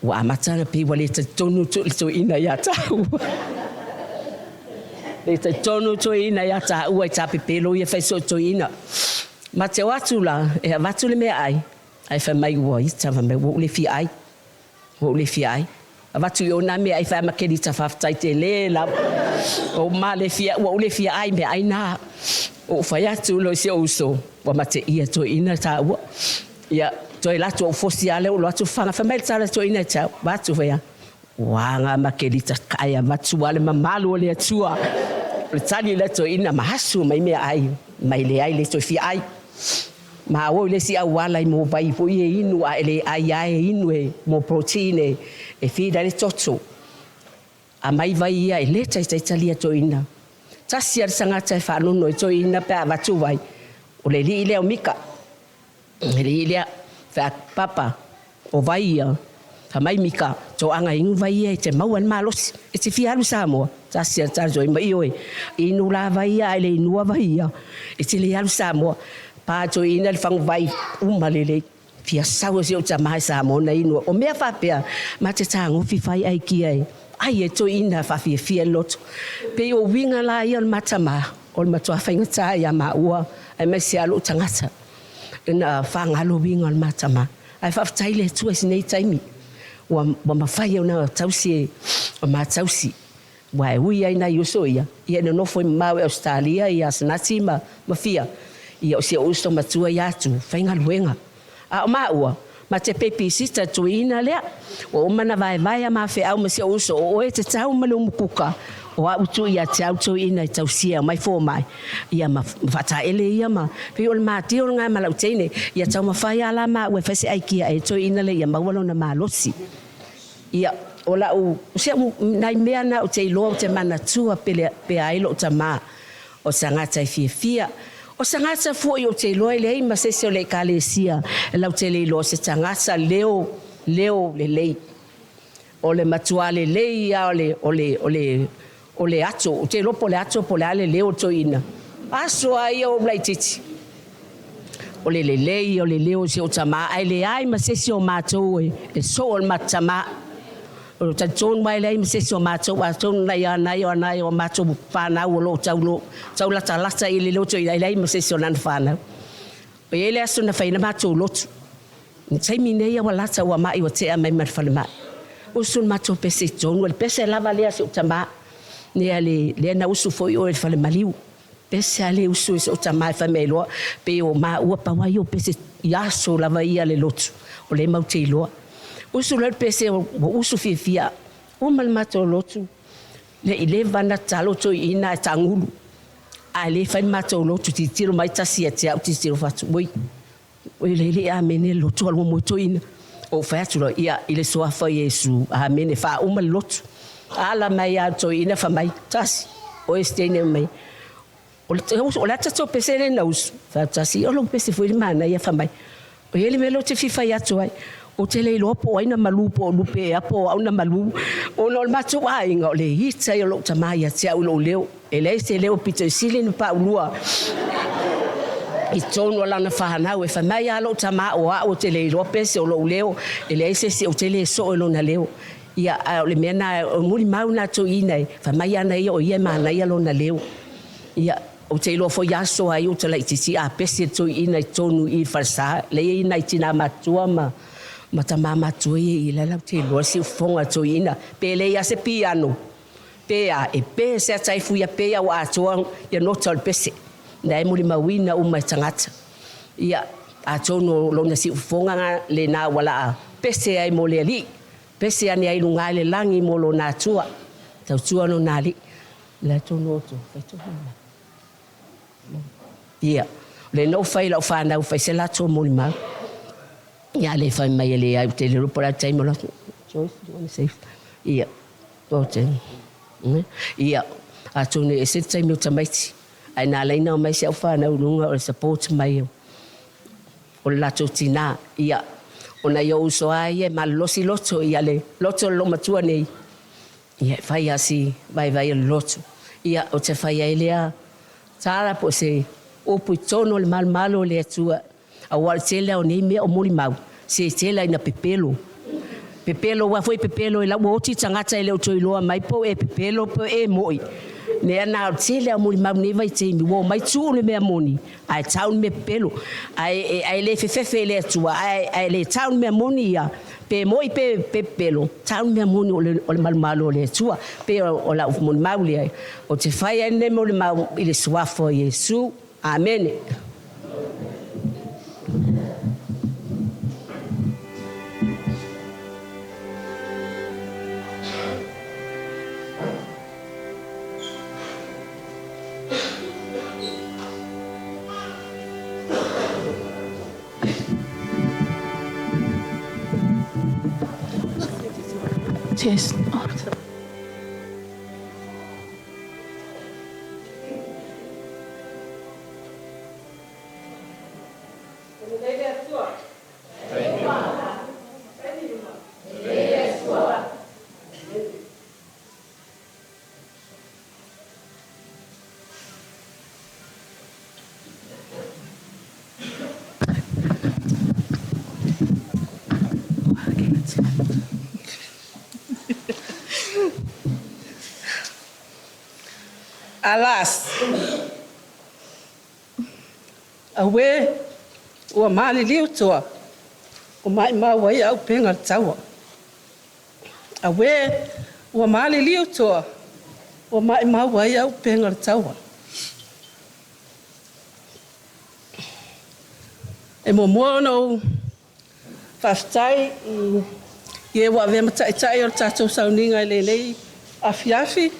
Ua amata ona pei ua le talitonu le toeaina ia tāua. Le talitonu toeaina ia tāua i tā pepelo ia fai soo toeaina. Ma te o atu la, e avatu le meaai, ae fai mai ua ita, fai mai ua ou le fia ai. Ua ou le fia ai. Avatu i o na meaai fai ma Kelita faafetai tele lava. Ua ou ma le fia, ua ou le fia ai meaai na. Ua ou fai atu loa i si ou uso, ua mateia toeaina taua. Ia, toe alu atu ou fosi lava lea ou alu atu fana fai mai le tala a toeaina ia te au, vaeatu fai a, ua aga Makelita ae avatu lava le mamalu o le Atua. O le tali lea a toeaina ma asu mai meaai mai leai le toe fia ai. Ma o i le isi auala i mo vai foi e inu a e le ai lava e inu e mo protein e feed ai le toto. Aumai vai ia e le taitai talia toeaina. Tasi lava le tagata e faanono ai toeaina pe a avatu vai, o le alii lea o Mika. O le alii lea, fai atu, Papa, o vai ia? Fai mai Mika, Toaga inu vai ia e te maua ai le malosi. E te fia alu i Samoa? Tasi lava le tala toeaina, Ioe, inu la vai ia ae le inua vai ia, e te le alu i Samoa. Pa toeaina le faguvai uma lelei. Fia sau e si ou tama i Samoa na inu ai. O mea faapea, ma te tagofi fai aikia e ai e toeaina faafiafia le loto. Pei o uiga la ia o le ma tama, o le matua faigata ia maua aemaise lava lou tagata ina fagalo uiga o le ma tama. Ae faafetai i le Atua i lenei taimi ua mafai ona tausi e o ma tausi. Aua e ui lava i nai uso ia, ia e nonofo i mamao i Ausetalia ia Sinati ma Fia, ia o si ou uso matua ia atu, faigaluega. A o maua, ma te pepisita toeaina lea, ua uma ona vaevae a ma feau ma si ou uso, o oe e te tau ma le umukuka, o au tuu ia te au toeaina e tausia e omai fomai, ia ma faataele ia ma, pei o le matia o lena ma lau teine, ia taumafai lava la maua e fai se aikia e toeaina lea ia maua lona malosi. Ia, o lau, o si au, nai mea na ou te iloa ou te manatua pea ai lou tama, o se tagata e fiafia, o se tagata foi ou te iloa e leai ma se isi o le Ekalesia latou te le iloa, o se tagata leo, leo lelei. O le matua lelei lava o le, o le, o le, o le ato, ou te iloa po o le ato po o le a le leo o le toeaina. Aso lava ia o ou laitiiti. O le lelei o le leo o si ou tama, ae leai ma se isi o matou e soo i le matou tama. O le talitonu lava e leai ma se isi o matou, atonu nai a nai o nai o matou fanau o lo o tau, tau latalata i le leo toeaina, ae leai ma se isi o lana fanau. E i ai le aso na fai ai le matou lotu. I le taimi nei ua lata ua mai ua tea mai ma le falemai. Usu le matou pese i totonu, o le pese lava lea a si ou tama, lea, lea na usu foi oe i le fale maliu. Pese a le usu i si ou tama e fai mai loa, pei o maua pau lava ia o pese i aso lava ia a le lotu, o lea matou te iloa. Usu loa le pese ua usu fiafia, uma le matou lotu, le i leva ona tatalo toeaiina ae tagulu, ae le fai le matou lotu, tilotilo mai tasi ia te au tilotilo fatu, oi, oi le le amene le lotu alu moe toeaina. Ou fai atu loa, ia, i le suafa o Iesu, amene, faauma le lotu. Ala mai lava le toeaina fai mai, Tasi, oe se teine mai, o le, o le a tatou pese lea na usu? Fai atu Tasi, o lou pese foi le manaia, fai mai, e i ai le mea lea ou te fia fai atu ai, ou te le iloa po o ai na malu po o lupe ea po o au na malu, ona o le matou aiga o le ita ia o lou tama ia te au i lou leo. E leai se leo pito i sili ona paulua i totonu o lana fanau. E fai mai lava lou tama o au ou te le iloa pese o lou leo, e leai se isi ou te le soo i lona leo. Ia, a o le mea lena, o molimau lena a toeaiina e fai mai ana ia o ia e manaia lona leo. Ia, ou te iloa foi aso a ia ou te laitiiti a pese le toeaina i totonu i i le falesa, lea e i ai nai tina matutua ma ma tama matutua ia i i, la e latou te iloa le siufofoga o le toeaina, pe leai lava se piano, pe a, e pe se ata e fuia pea ua atoa ia nota o le pese, na e molimauina uma e tagata. Ia, atonu o lona siufofoga lena ua laa pese ai mo le Alii, pese ane ai i luga i le lagi mo lona Atua, tautua lona Alii. La tonu outou, fai tonu mai. Ia, o lea na ou fai i lau fanau, fai se latou molimau. Ia, a le fai mai e leai, ou te le iloa po o le a le taimi o latou. Joyce, do you want to say? Ia, ou te, ia, atonu e ese le taimi o tamaiti, ae na ala ai ona omai si au fanau i luga o le support mai o le latou tinā. Ia, o nai ou uso lava ia e malolosi loto, ia le loto o le loomatua nei, ia e fai lava si vaivai o le loto. Ia, ou te fai ai lea tala po o se upu i totonu o le malumalu o le Atua, Aua o le tele lava o nei mea o molimau, se tele lava ina pepelo. Pepelo aua foi pepelo i lau ua oti tagata e le o toe iloa mai po o e pepelo po o e moi. Lea na o le tele lava o molimau i lenei vaitaimi ua omai tuu le mea moni ae tau le mea pepelo. Ae, ae le fefefe i le Atua ae, ae le tau le mea moni ia. Pe moi pe pe pepelo, tau le mea moni o le, o le malumalo o le Atua. Pe o, o lau molimau lea, ou te fai ai lenei molimau i le suafa o Iesu. Amene. Cheers. Alas! Auē, ua maliliu toa, ua maimau ai auupega o le taua. Auē, ua maliliu toa, ua maimau ai auupega o le taua. E muamua ona ou faafetai i e ua avea ma taitai o le tatou sauniga i lenei afiafi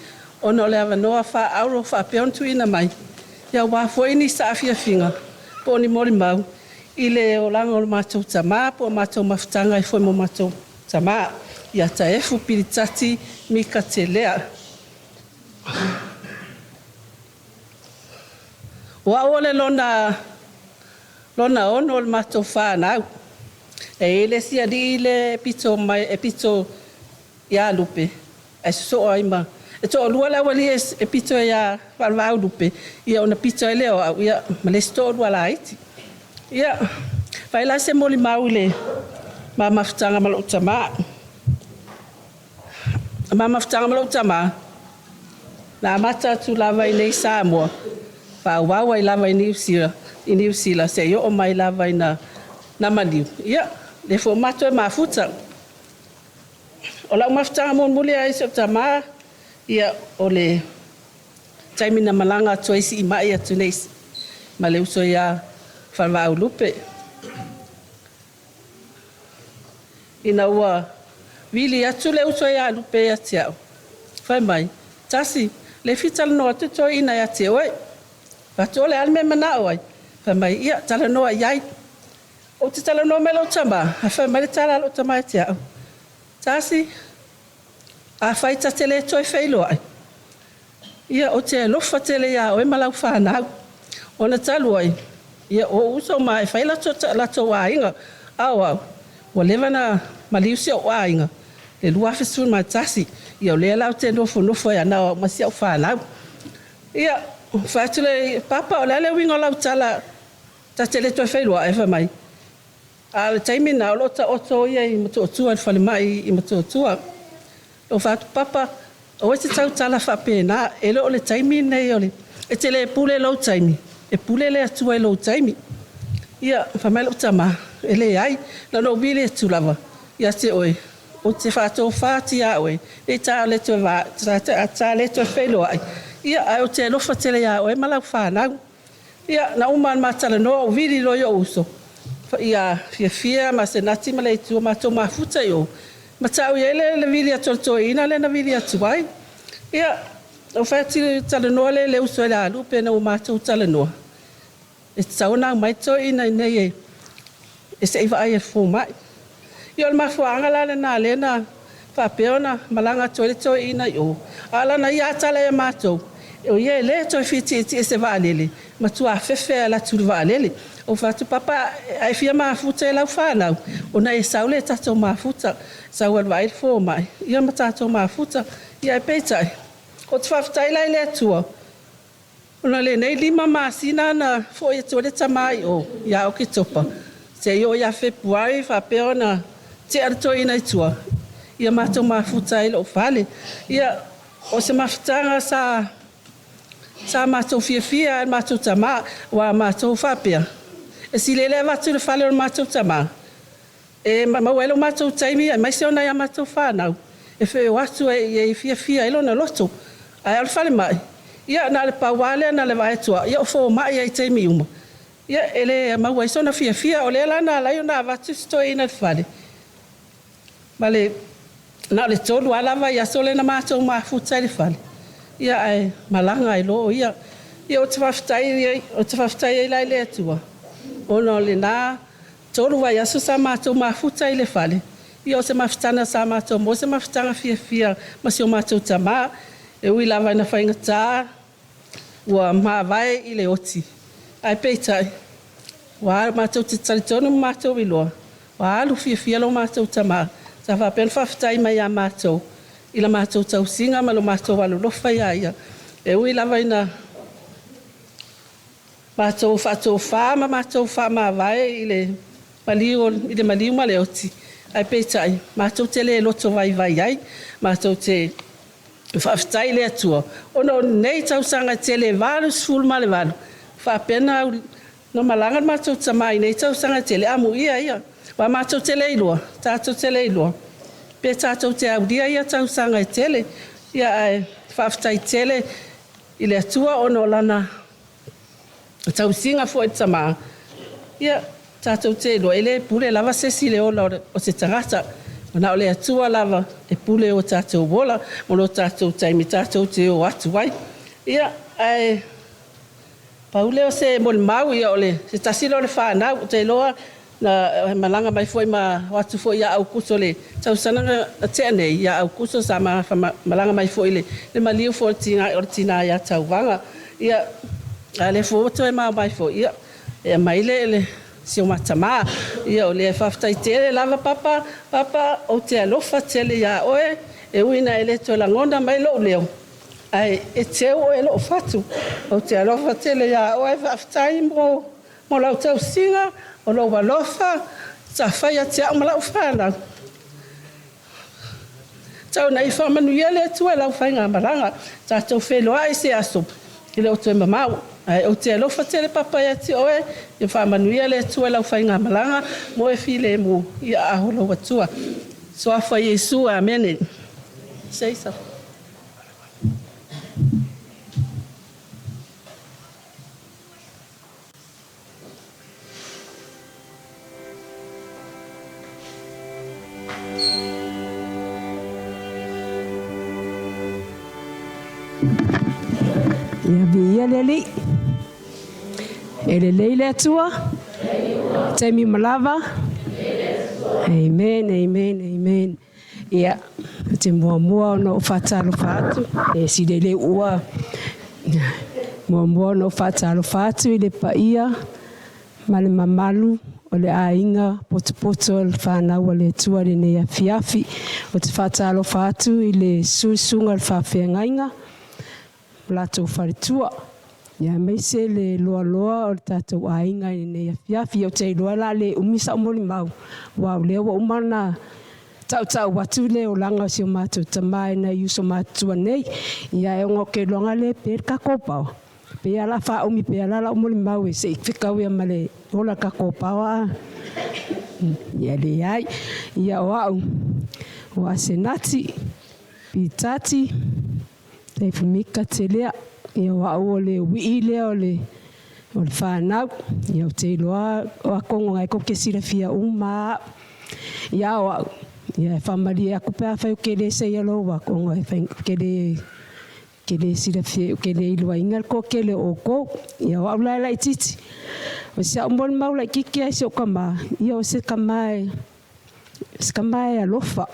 ona o le avanoa faaauro faapea ona tuuina mai aua foi ni saafiafiga po o ni molimau i le olaga o le matou tama po o matou mafutaga ai foi ma matou tama ia Taefu Pilitati Mika Telea. O au o le lona lona ono o le matou fanau. E i ai le isi alii le pito mai e pito ia Lupe ae sosoo ai ma e toalua le aualii e pito ia Falevaau Lupe ia ona pito ai lea o au ia ma le isi toalua laiti. Ia fai la se molimau i le ma mafutaga ma lou tama. Ma mafutaga ma lou tama na amata atu lava i nei Samoa faaauau ai lava i Niu Sila, i Niu Sila seia oo mai lava ina na maliu. Ia, lea foi ua matou mafuta. O lau mafutaga mulimuli ai si ou tama, ia, o le taimi na malaga atu ai siimai atu nei ma le uso ia Falevaulupe. Ina ua vili atu le uso ia Lupe ia te au, fai mai, Tasi, le fia talanoa atu toeaina ia te oe. Fai atu, o le a le mea e manao ai? Fai mai, ia, talanoa i ai. Ou te talanoa mai lou tama, ae fai mai le tala a lou tama ia te au, Tasi, afai ta te le toe feiloai, ia, ou te alofa tele iā oe ma lau fanau. Ona talu ai, ia, o ou uso ma e fai latou aiga, a o au, ua leva ona maliu si ou aiga i le 2011. Ia, o lea la ou te nofonofo ai lava na o au ma si au fanau. Ia, fai atu lea, Papa, o le a le uiga o lau tala ta te le toe feiloai? Ae fai mai, a o le taimi lena o lo o taoto ia i Motootua i le falemai i Motootua. Ou fai atu, Papa, aua e te tautala faapena, e le o le taimi lenei o le... E te le pule i lou taimi, e pule le Atua i lou taimi. Ia, fai mai lou tama, e leai, na ona ou vili atu lava ia te oe, ou te faatofa atu ia oe, ne i ta le toe, va, ta le toe feiloai, ia, ae ou te alofa tele ia oe ma lau fanau. Ia, na uma ona ma talanoa, ou vili loa i ou uso, ia Fiafia ma Senati ma Leitua, matou mafuta i o, ma tau i ai le, le vili atu o le toeaina lea na vili atu ai. Ia, ou fai atu talanoa lea i le uso i le Lupe ina ua matou talanoa, e tatau ona aumai le toeaina i inei e, e se i vaai e le fomai. Ia o le mafuaaga la lena lea na faapea ona malaga atu ai le toeaina i o. A o lana ia lava tala ia matou, o ia e le toe fia tietie i se vaalele, matua fefe lava e alu atu i le vaalele. Ou fai atu, Papa, a e fia mafuta i lau fanau, ona e sau lea i tatou mafuta, sau e alu e vaai le fomai, ia ma tatou mafuta. Ia ae peitai, ou te faafetai la i le Atua, ona o lenei 5 masina na foi atu ai le tama i o ia Oketopa, seia oo ia Fepuari faapea ona tea le toeaina i tua, ia matou mafuta ai i lou fale. Ia, o se mafutaga sa sa matou fiafia ai le matou tama, aua matou faapea, e sili ai le avatu i le fale o le matou tama. E maua ai lo matou taimi aemaise o nai a matou fanau e feoai atu ai e fiafia ai lona loto. Ae o le falemai, ia na o le pau lava lea na o le vaai atu lava o fomai lava i taimi uma, ia e le maua ai sona fiafia. O lea la na ala ai ona avatu si toeaina i le fale, ma le na o le 3 lava la vaiaso lea na matou mafuta ai i le fale, ia ae malaga ai loa o ia. Ia ou te faafetai ai la i le Atua ona o lena 3 vaiaso sa matou mafuta ai i le fale, ia o se mafutaga sa matou maua o se mafutaga fiafia ma si o matou tama. E ui lava ina faigata ua mavae i le oti, ae peitai ua matou te talitonu ma matou iloa ua alu fiafia lo matou tama sa faapea ona faafetai mai ia matou i la matou tausiga ma lo matou alolofa ia ia. E ui lava ina matou faatofa ma matou faamavae i le maliu ma le oti, ae peitai matou te le loto vaivai ai. Matou te faafetai i le Atua ona o lenei tausaga tele e 88 ua faapea ona malaga le matou tama i nei tausaga e tele, amuia ia. Aua matou te le iloa, tatou te le iloa pe tatou te aulia ia tausaga e tele. Ae faafetai tele i le Atua ona o Lana tausiga foi i le tama. Ia, tatou te iloa e le pule lava se isi i le ola o se tagata, na o le Atua lava e pule i o tatou ola ma lo tatou taimi tatou te o atu ai. Ia, ae pau lea o se molimau, ia o se tasi lea o le fanau, ou te iloa na malaga mai foi ma o atu foi ia Aokuso i le tausaga na tea nei ia Aokuso sa malaga mai foi i le maliu foi o le tina ia Tauvaga. Ia, a o lea foi ua toe maua mai foi, ia, e aumai le si o ma tama. Ia o lea faafetai tele lava Papa, Papa, ou te alofa tele ia oe, e ui ina e le toe lagona mai lou leo, ae e teu oe i lou fatu. Ou te alofa tele ia oe, faafetai mo lau tausiga, o lou alofa sa fai ia te au ma lau fanau. Tau ina e faamanuia le Atua i lau faigamalaga. Tatou feiloai i se aso e le o toe mamao. Ae ou te alofa tele Papa ia te oe, ia faamanuia le Atua i lau faigamalaga, mo e filemu i aao o lou Atua. Suafa Iesu, amene. Seisa. Ia viia le Alii. E lelei le Atua. Taimi uma lava. Amen, amen, amen. Ia, ou te muamua ona ou faatalofa atu, e sile ua muamua ona ou faatalofa atu i le paia ma le mamalu o le aiga potopoto o le fanau a le Atua i lenei afiafi. Ou te faatalofa atu i le susuga o le faafeagaiga ma latou faletua, ia aemaise le loaloa o le tatou aiga i lenei afiafi. Ou te iloa o le a le umi sau molimau, aua o lea ua uma ona tautau atu le olaga o si o matou tama e nai uso matutua nei. Ia ae ona ou te iloa le pe le tatou power, pei lava o le a faaumi pea la lau molimau e se i fetau ma le ola o le tatou power. Ia leai. Ia o au, o Asenati, Pitati, Taifumika Telea. Ia o au o le uii lea o le fanau. Ia ou te iloa o atonu o na tou te silafia uma au. Ia o au, ia e faamalie atu pe afai ou te le seia lou atu, ona e te le silafia, ou te le iloaina le toatele o outou. Ia o au la e laitiiti. O si au molimau laitiiti lava i si ou tama, ia o se tama e alofa,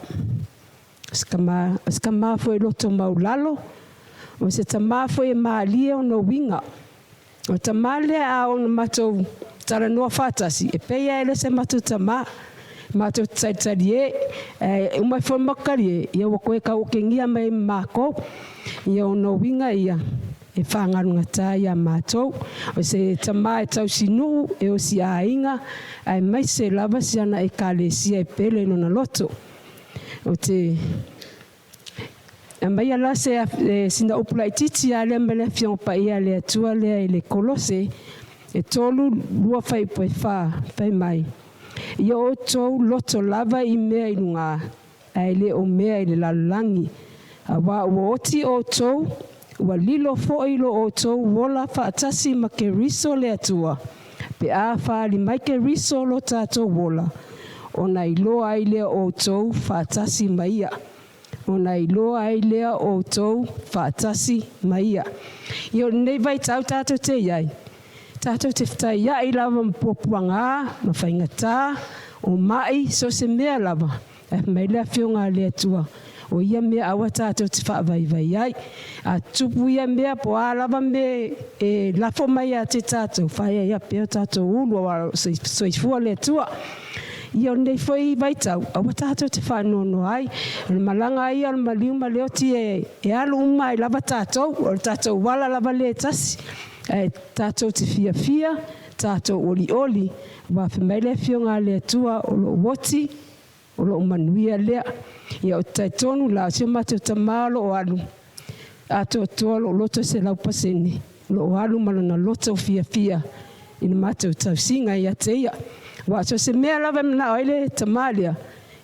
o se tama foi e loto maualalo, o se tama foi e malie ona uiga. O le tama lea a oo ina matou talanoa faatasi, e pei lava e le o se matou tama. Matou te talitalie, ae uma ifo le matou talie, ia ua toe tauotegia mai ai ma matou. Ia ona uiga ia e fagalugata ia matou. O se tama e tausinuu, e osiaiga, aemaise lava si ana Ekalesia e pele i lona loto. Ou te aumaia la sina upu laitiiti lava lea mai le Afioga Paia a le Atua lea i le Kolose e 3:2 fuaiupu e 4, fai mai, Ia outou loto lava i mea i lugā, ae le o mea i le lalolagi. Auā ua oti outou, ua lilo foi lo outou ola faatasi ma Keriso le Atua. Pe a faaali mai Keriso lo tatou ola, ona iloa ai lea o outou faatasi ma ia. Ona iloa ai lea o outou faatasi ma ia. Ia o lenei vaitau tatou te i ai, tatou te fetaiai lava ma puapuaga, ma faigata, o mai, so o se mea lava, ae fai mai le Afioga a le Atua, o ia mea aua tatou te faavaivai ai. A tutupu ia mea po o a lava mea e lafo mai ia te tatou, faaeaea pea o tatou ulu aua o lo o soifua le Atua. Ia o lenei foi vaitau, aua tatou te faanoanoa ai. O le malaga lava ia a le maliu ma le oti e alu uma ai lava tatou, o le tatou ala lava lea e tasi. Ae tatou te fiafia, tatou olioli, aua fai mai le Afioga a le Atua, o lou oti, o lou manuia lea. Ia ou te talitonu la, o si o matou tama o lo o alu, atoatoa lou loto 100%, o lo o alu ma lona loto fiafia i le matou tausiga ia te ia. Aua so o se mea lava e manao ai le tama lea,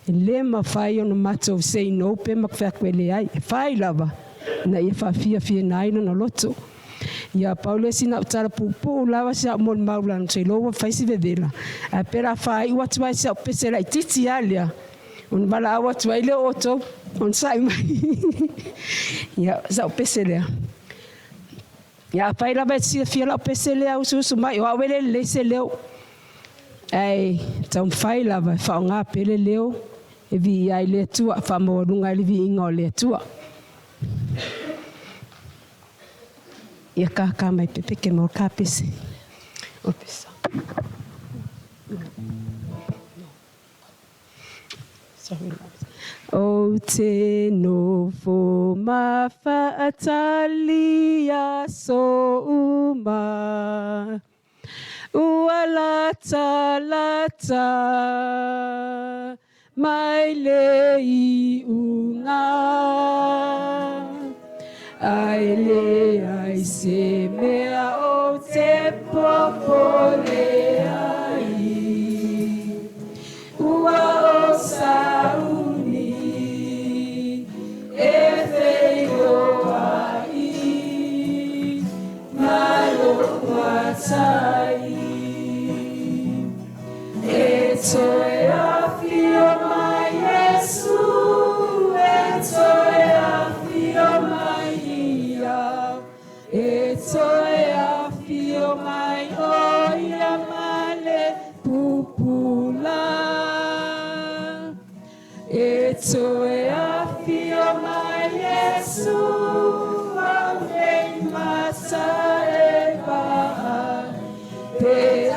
e le mafai ona matou say no pe matou fai atu e leai. E fai lava ina ia faafiafiaina ai lona loto. Ia pau lea o sina au tala puupuu lava si au molimau leaga ou te iloa ua fai si vevela, ae pe o le a faaiu atu ai i si au pese laitiiti lava lea, ona valaau atu ai lea o outou, onosai mai. Ia, o sau pese lea. Ia afai lava e te silafia lau pese lea, usuusu mai, o au e le lelei se leo, ae taumafai lava e faaaoga pea le leo e viia ai le Atua, faamaualuga ai le viiga o le Atua. Ia kākā mai pepeke ma o ka pese. O pesa. Sorry. Ou te nofo ma faatali aso uma, Ua lata lata mai le iuga, Ae leai se mea ou te popole ai, Ua ou sauni e feiloai ma lou Matai. E toe afio mai Iesu, e toe afio mai ia, e toe afio mai o ia ma le pupula. E toe afio mai Iesu, au nei mata e vaai, pe a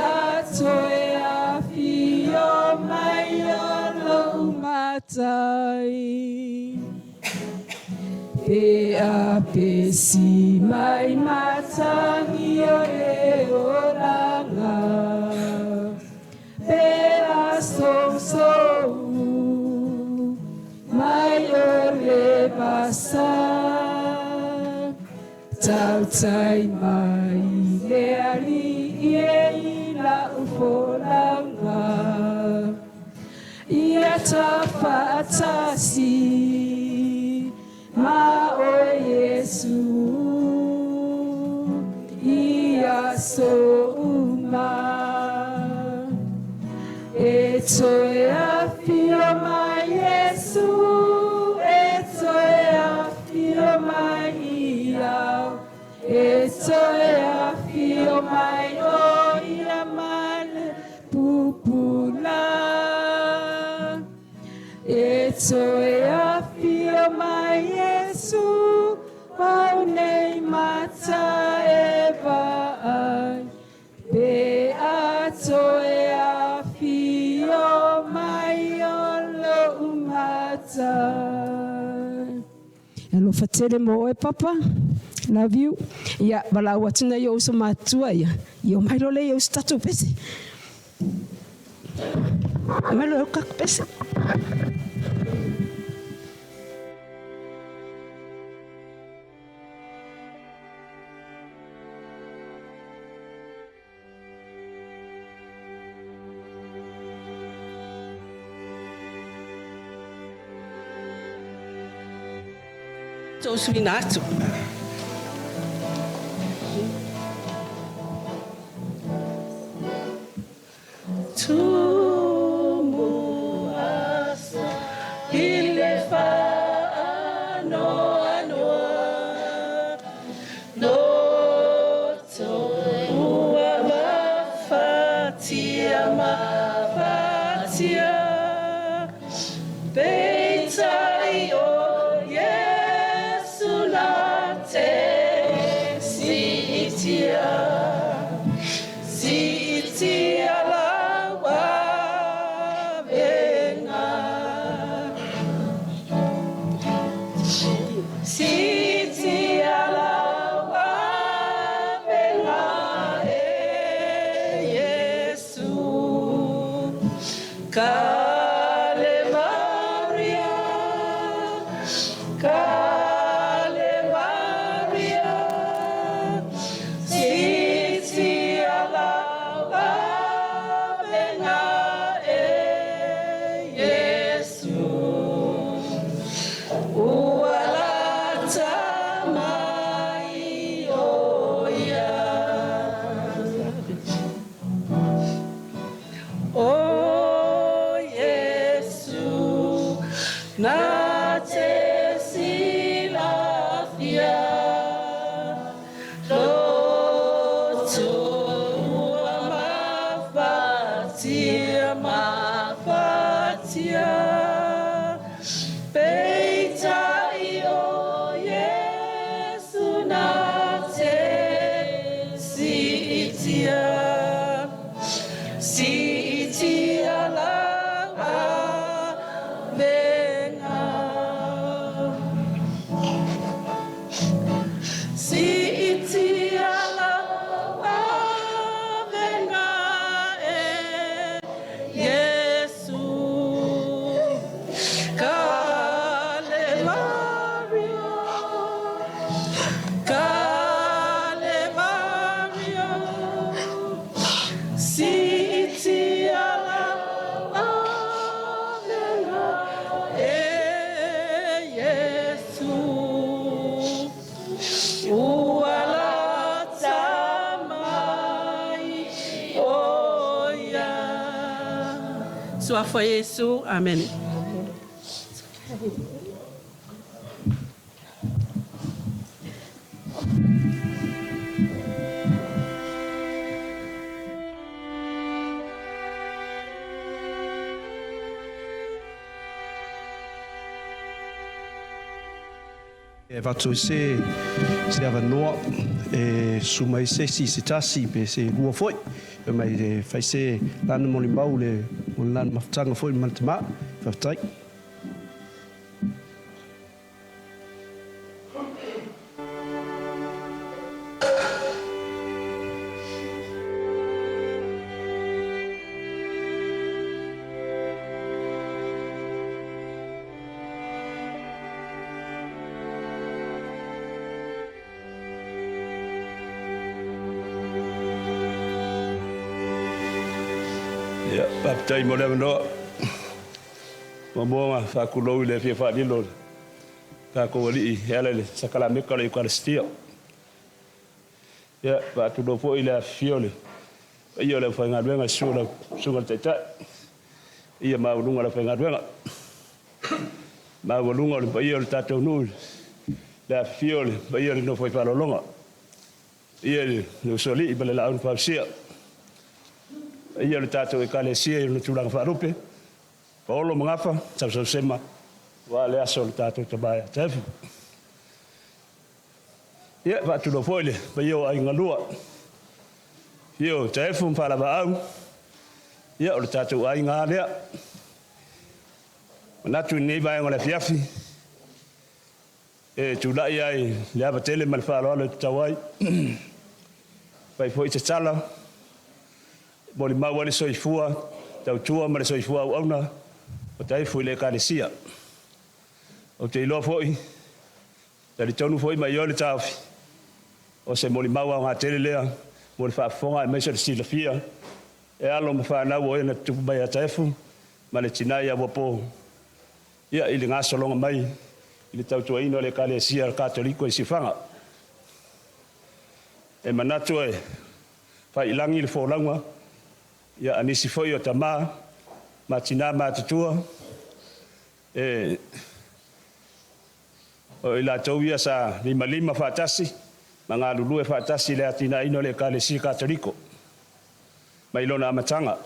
toe afio mai o lou Matai. Pe a pesi mai matagi o le olaga, pe a sousou mai o le vasa, tautai mai le Alii e i lau folauga, ia tafaatasi ma oe Iesu i aso uma. E toe afio mai Iesu, e toe afio mai ia, e toe afio mai o ia ma le pupula. E toe afio mai Iesu, au nei mata e vaai, pe a toe afio mai o lou Matai. Alofa tele mo oe papa. Love you. Ia, valaau atu nai ou uso matutua ia. Ia omai loa lea i uso tatou pese. Omai loa e uka pese. Usuina atu. Tumu aso i le faanoanoa, loto ua mafatia mafatia, peitai o Iesu na te siitia, siitia lau avega. Siitia lau avega e Iesu. Kalevaria, Kalevaria, siitia lau avega e Iesu. Ua lata mai o ia. O Iesu, na te silafia, loto ua mafatia mafatia, peitai o Iesu na te siitia, siitia lau avega. Siitia lau avega e Iesu. Kalevaria, Kalevaria, siitia lau avega e Iesu. Ua lata mai o ia. Suafa Iesu. Amen. E avatu ai se se avanoa e susu mai se isi se tasi pe se lua foi fai mai e fai se lana molimau le mo le lana mafutaga foi ma le tama. Faafetai. Ia, faafetai mo le avanoa. Muamua ona faatulou i le fia faalilo o le tatou Alii e ala i le sakalameta o le Eukaristia. Ia, faatulou foi i le afifio o le paia o le aufaigaluega i le susu o lau Susuga i le Taitai, paia maualuga o le aufaigaluega, maualuga o le paia o le tatou nuu, le afifio o le paia o le nofo i faaaloaloga, paia i le usoalii ma le laau na fausia, paia o le tatou Ekalesia i ona tulaga faalupe, Paolo ma Gafa, sausausema, aua le aso o le tatou tama ia Taefu. Ia, faatulou foi le paia o aiga lua, afio o Taefu ma Faalavaau, ia o le tatou aiga lava lea. Manatu i lenei vaega o le afiafi, e tulai ai le ava tele ma le faaaloalo e tatau ai. Fai foi se tala, molimau ai le soifua tautua ma le soifua auauna o Taefu i le Ekalesia. Ou te iloa foi, talitonu foi ma ioe le taofi, o se molimau aoga tele lea mo le faafofoga aemaise o le silafia e alo ma fanau o e na tutupu mai ia Taefu ma le tina ia Uapo, ia, i le gasologa mai i le tautuaina o le Ekalesia Katoliko i Siufaga. E manatu e faiilagi le folauga ia a nisi foi o tamā ma tinā matutua e o i latou ia sa limalima faatasi ma galulue faatasi i le atinaeina o le Ekalesia Katoliko mai lona amataga.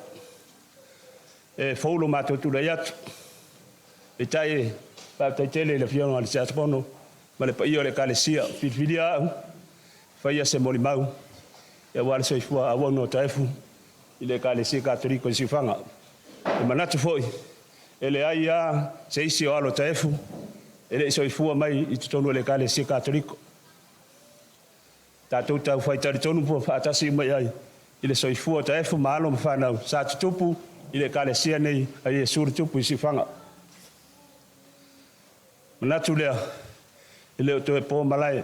E fou lo matou tulai atu, peitai e faafetai tele i le Afioga i le Tiakono ma le paia o le Ekalesia ua filifilia au e faia se molimau aua le soifua auauna o Taefu i le Ekalesia Katoliko i Siufaga. E manatu foi, e leai lava se isi o alo o Taefu e le i soifua mai i totonu o le Ekalesia Katoliko. Tatou taufai talitonu po faatasi uma i ai i le soifua o Taefu ma alo ma fanau sa tutupu i le Ekalesia nei a Iesu le Tupu i Siufaga. Manatu lea, e le o toe po malae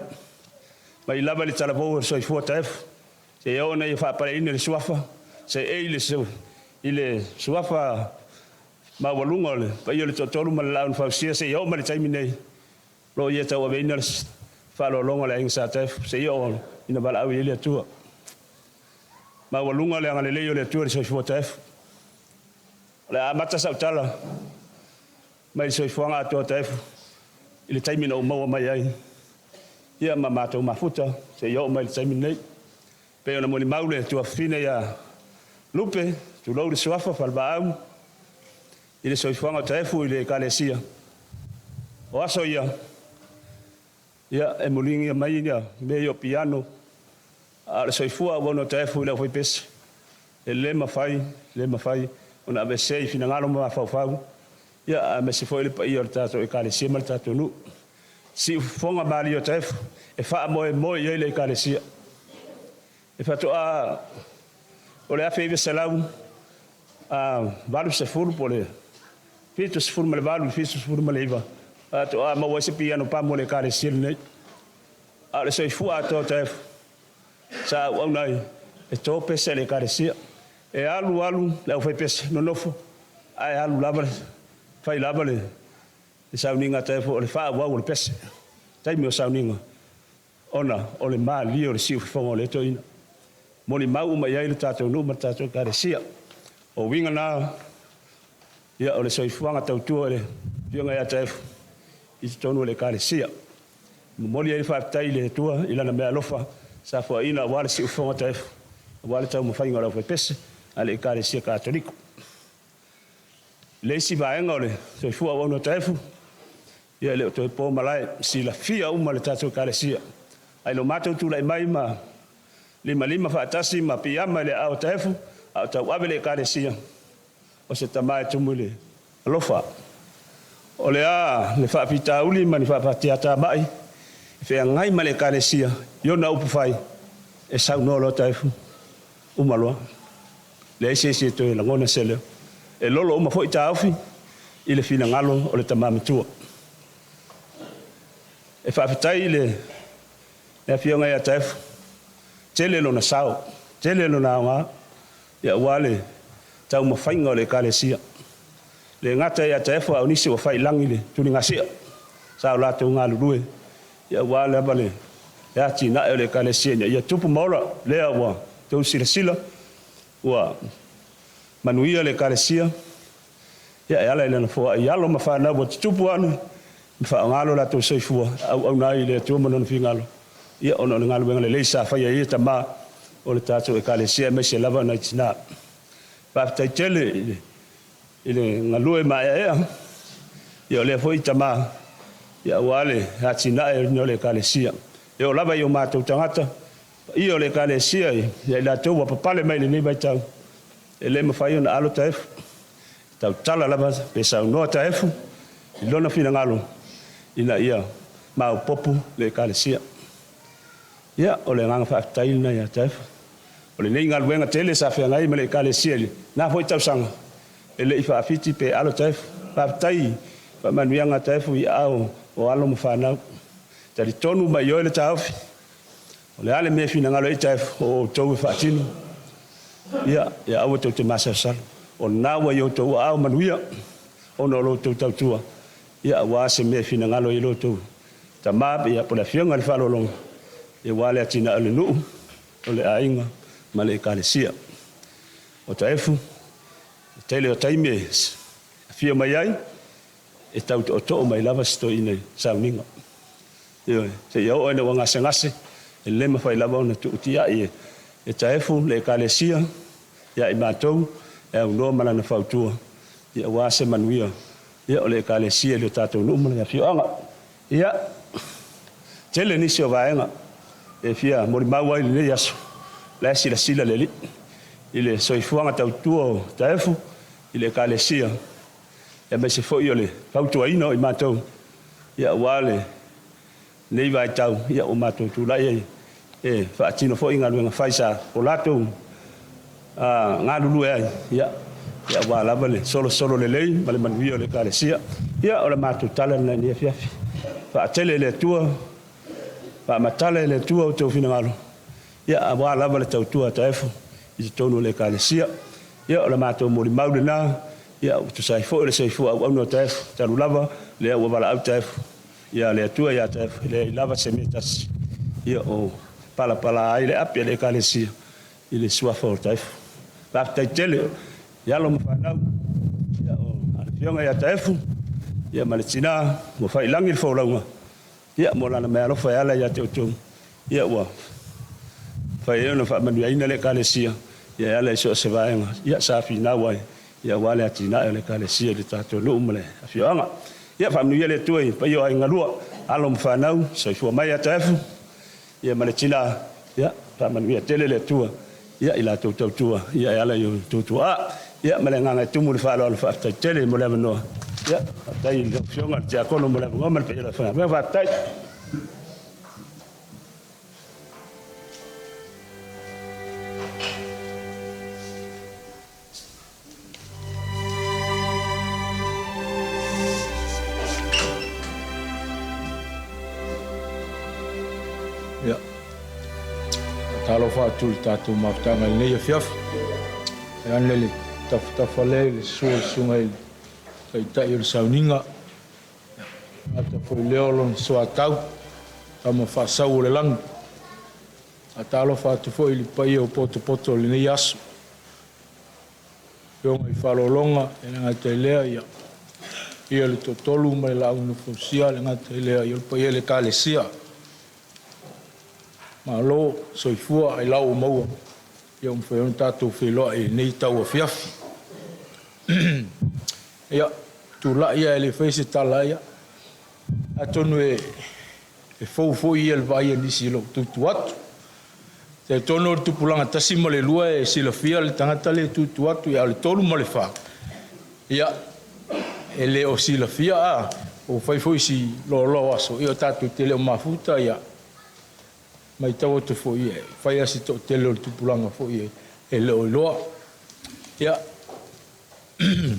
mai lava i le talavou o le soifua o Taefu, seia oo ina ia faapaleina le suafa, seei i le suafa maualuga o le paia o le Toatolu ma le Laau na Fausia, seia oo mai le taimi nei, o lo o ia tauaveina le faaaloaloga o le Aiga Sa Taefu, seia oo ina valaau i ai le Atua. Maualuga le agalelei o le Atua i le soifua o Taefu. O le a amata sau tala mai le soifuaga atoa o Taefu i le taimi na ou maua mai ai ia ma matou mafuta seia oo mai i le taimi lenei. Pei ona molimau le tuafafine ia Lupe, tulou le suafa Falevaau, i le soifuaga o Taefu i le Ekalesia. O aso ia, ia e muligia mai ia mea ia o piano, a o le soifua auauna o Taefu i le aufaipese, e le mafai, le mafai ona aveesea i finagalo ma mafaufau, ia aemaise foi le paia o le tatou Ekalesia ma le tatou nuu. Siufofoga malie o Taefu e faamoemoe i ai le Ekalesia. E faatoa o le 1980 po o le 78 i le 79 faatoa maua ai se piano pamu a le Ekalesia lenei. A o le soifua atoa o Taefu sa auauna ai e to pese a le Ekalesia. E alu alu le aufaipese nonofo ae alu lava fai lava le sauniga a Taefu o le faaauau o le pese. Taimi o sauniga ona o le malie o le siufofoga o lea toeaina. Molimau uma i ai le tatou nuu ma le tatou Ekalesia. O uiga na ia o le soifuaga tautua i le Afioga ia Taefu i totonu o le Ekalesia. E momoli ai le faafetai i le Atua i Lana meaalofa sa foaiina aua le siufofoga o Taefu, aua le taumafaiga o le aufaipese a le Ekalesia Katoliko. I le isi vaega o le soifua auauna o Taefu, ia e le o toe po malae, silafia uma e le tatou Ekalesia. Ae i lo matou tulai mai ma limalima faatasi ma piiama i le aao o Taefu, a o tauave le Ekalesia, o se tama e tumu i le alofa. O le a le faafitauli ma ni faafatiatamai e feagai ma le Ekalesia i ona upufai, e saunoa loa Taefu, uma loa. Leai se isi e toe lagona se leo. E lolo uma foi taofi i le finagalo o le tama matua. E faafetai i le Afioga ia Taefu, tele lona sao, tele lona aoga aua le taumafaiga o le Ekalesia. E le gata ia Taefu a o nisi ua faiilagi le tuligasia sa o latou galulue aua lava le atinae o le Ekalesia ina ia tupu ma ola. Lea ua outou silasila ua manuia le Ekalesia e ala i lana foai i alo ma fanau ua tutupu ane ma faaaoga lo latou soifua e auauna ai i le Atua ma Lona finagalo, ona o le galuega lelei sa faia e ia tama o le tatou Ekalesia aemaise lava nai tina. Faafetai tele i le galue maeaea o lea foi tama aua le atinae o le Ekalesia. E oo lava i o matou tagata, paia o le Ekalesia ia i latou ua papale mai i lenei vaitau, e le mafai ona alo Taefu. E tautala lava pe saunoa Taefu i lona finagalo ina ia maopoopo le Ekalesia. Ia, o le agaga faafetai lena ia Taefu. O lenei galuega tele sa feagai ma le Ekalesia i lena foi tausaga, e le i faafiti pe alo Taefu. Faafetai i faamanuiaga a Taefu i aao o alo ma fanau. Talitonu ma ioe le taofi, o le a le mea e finagalo ai Taefu, o outou e faatino, ia, ia aua tou te masalosalo. O lena ua i outou aao manuia ona o lo outou tautua. ia aua se mea e finagalo ai lo outou tama, ia po o le afioga i le faaaloaloga, ia aua le atinae o le nuu, o le aiga ma le Ekalesia. O Taefu, le tele o taimi e afio mai ai, e tau tootoo mai lava si toeaina i sauniga. Ioe, seia oo ina ua gasegase, e le mafai lava ona tuutiai e Taefu le Ekalesia ia i matou e aunoa ma lana fautua, ia aua se manuia ia o le Ekalesia i le tatou nuu ma le afioaga. Ia, tele nisi o vaega e fia molimau ai i lenei aso, la e silasila le Alii i le soifuaga tautua o Taefu i le Ekalesia, aemaise foi o le fautuaina o i matou, ia aua lenei vaitau, ia ua matou tulai ai e faatino foi galuega fai sa o latou galulue ai, ia aua lava le solosolo lelei ma le manuia o le Ekalesia. Ia o le matou tala lena i lenei afiafi. Faatele e le Atua, faamatala e le Atua outou finagalo, ia aua lava le tautua a Taefu i totonu o le Ekalesia. Ia o le matou molimau lena, ia ua tusa ai foi o le soifua auauna o Taefu, talu lava lea ua valaau Taefu ia le Atua ia Taefu, e leai lava se mea tasi ia o palapala ai le api a le Ekalesia i le suafa o Taefu. Faafetai tele i alo ma fanau, ia o le afioga ia Taefu, ia ma le tina ua fai i lagi le folauga, ia mo lana meaalofa e ala ia te outou, ia ua fai ai ona faamanuiaina le Ekalesia, ia e ala i so o se vaega, ia sa finau ai, ia aua le atinae o le Ekalesia i le tatou nuu ma le afioaga. Ia faamanuia le Atua i paia o aiga lua, alo ma fanau, soifua mai ia Taefu, ia ma le tina, ia faamanuia tele le Atua, ia i latou tautua, ia e ala i outou tuaa. Ia ma le agaga e tumu le faaaloalo, faafetai tele mo le avanoa. Ia, faafetai i lau Afioga i le Tiakono mo le avanoa ma le paia o le aufaigaluega. Faafetai. Ia, faatalofa atu i le tatou mafutaga i lenei afiafi. E ane le tafatafa lea i le susu o le susuga i le Taitai o le Sauniga. Gata foi lea o lona soatau, tama faasau o le lagi. Faatalofa atu foi i le paia o potopoto o lenei aso. Afioga i faaaloaloga, e le gata i lea, ia paia le toatolu ma le Laau na Fausia, le gata i lea, ia le paia i le Ekalesia. Malo soifua ailao ua maua, ia ua mafai ona tatou feiloai i lenei tauafiafi. Ia, tulai ae le faia se tala, ia, atonu e fou foi ia le vaai a nisi i lou tutu atu. Talitonu o le tupulaga 1 ma le 2 e silafia le tagata lea e tutu atu, a o le 3 ma le 4, ia, e le o silafia, a ua fai foi si loaloa o aso, ia o tatou te le o mafuta, ia, matau atu foi e fai lava si toatele o le tupulaga foi e le o iloa. Ia,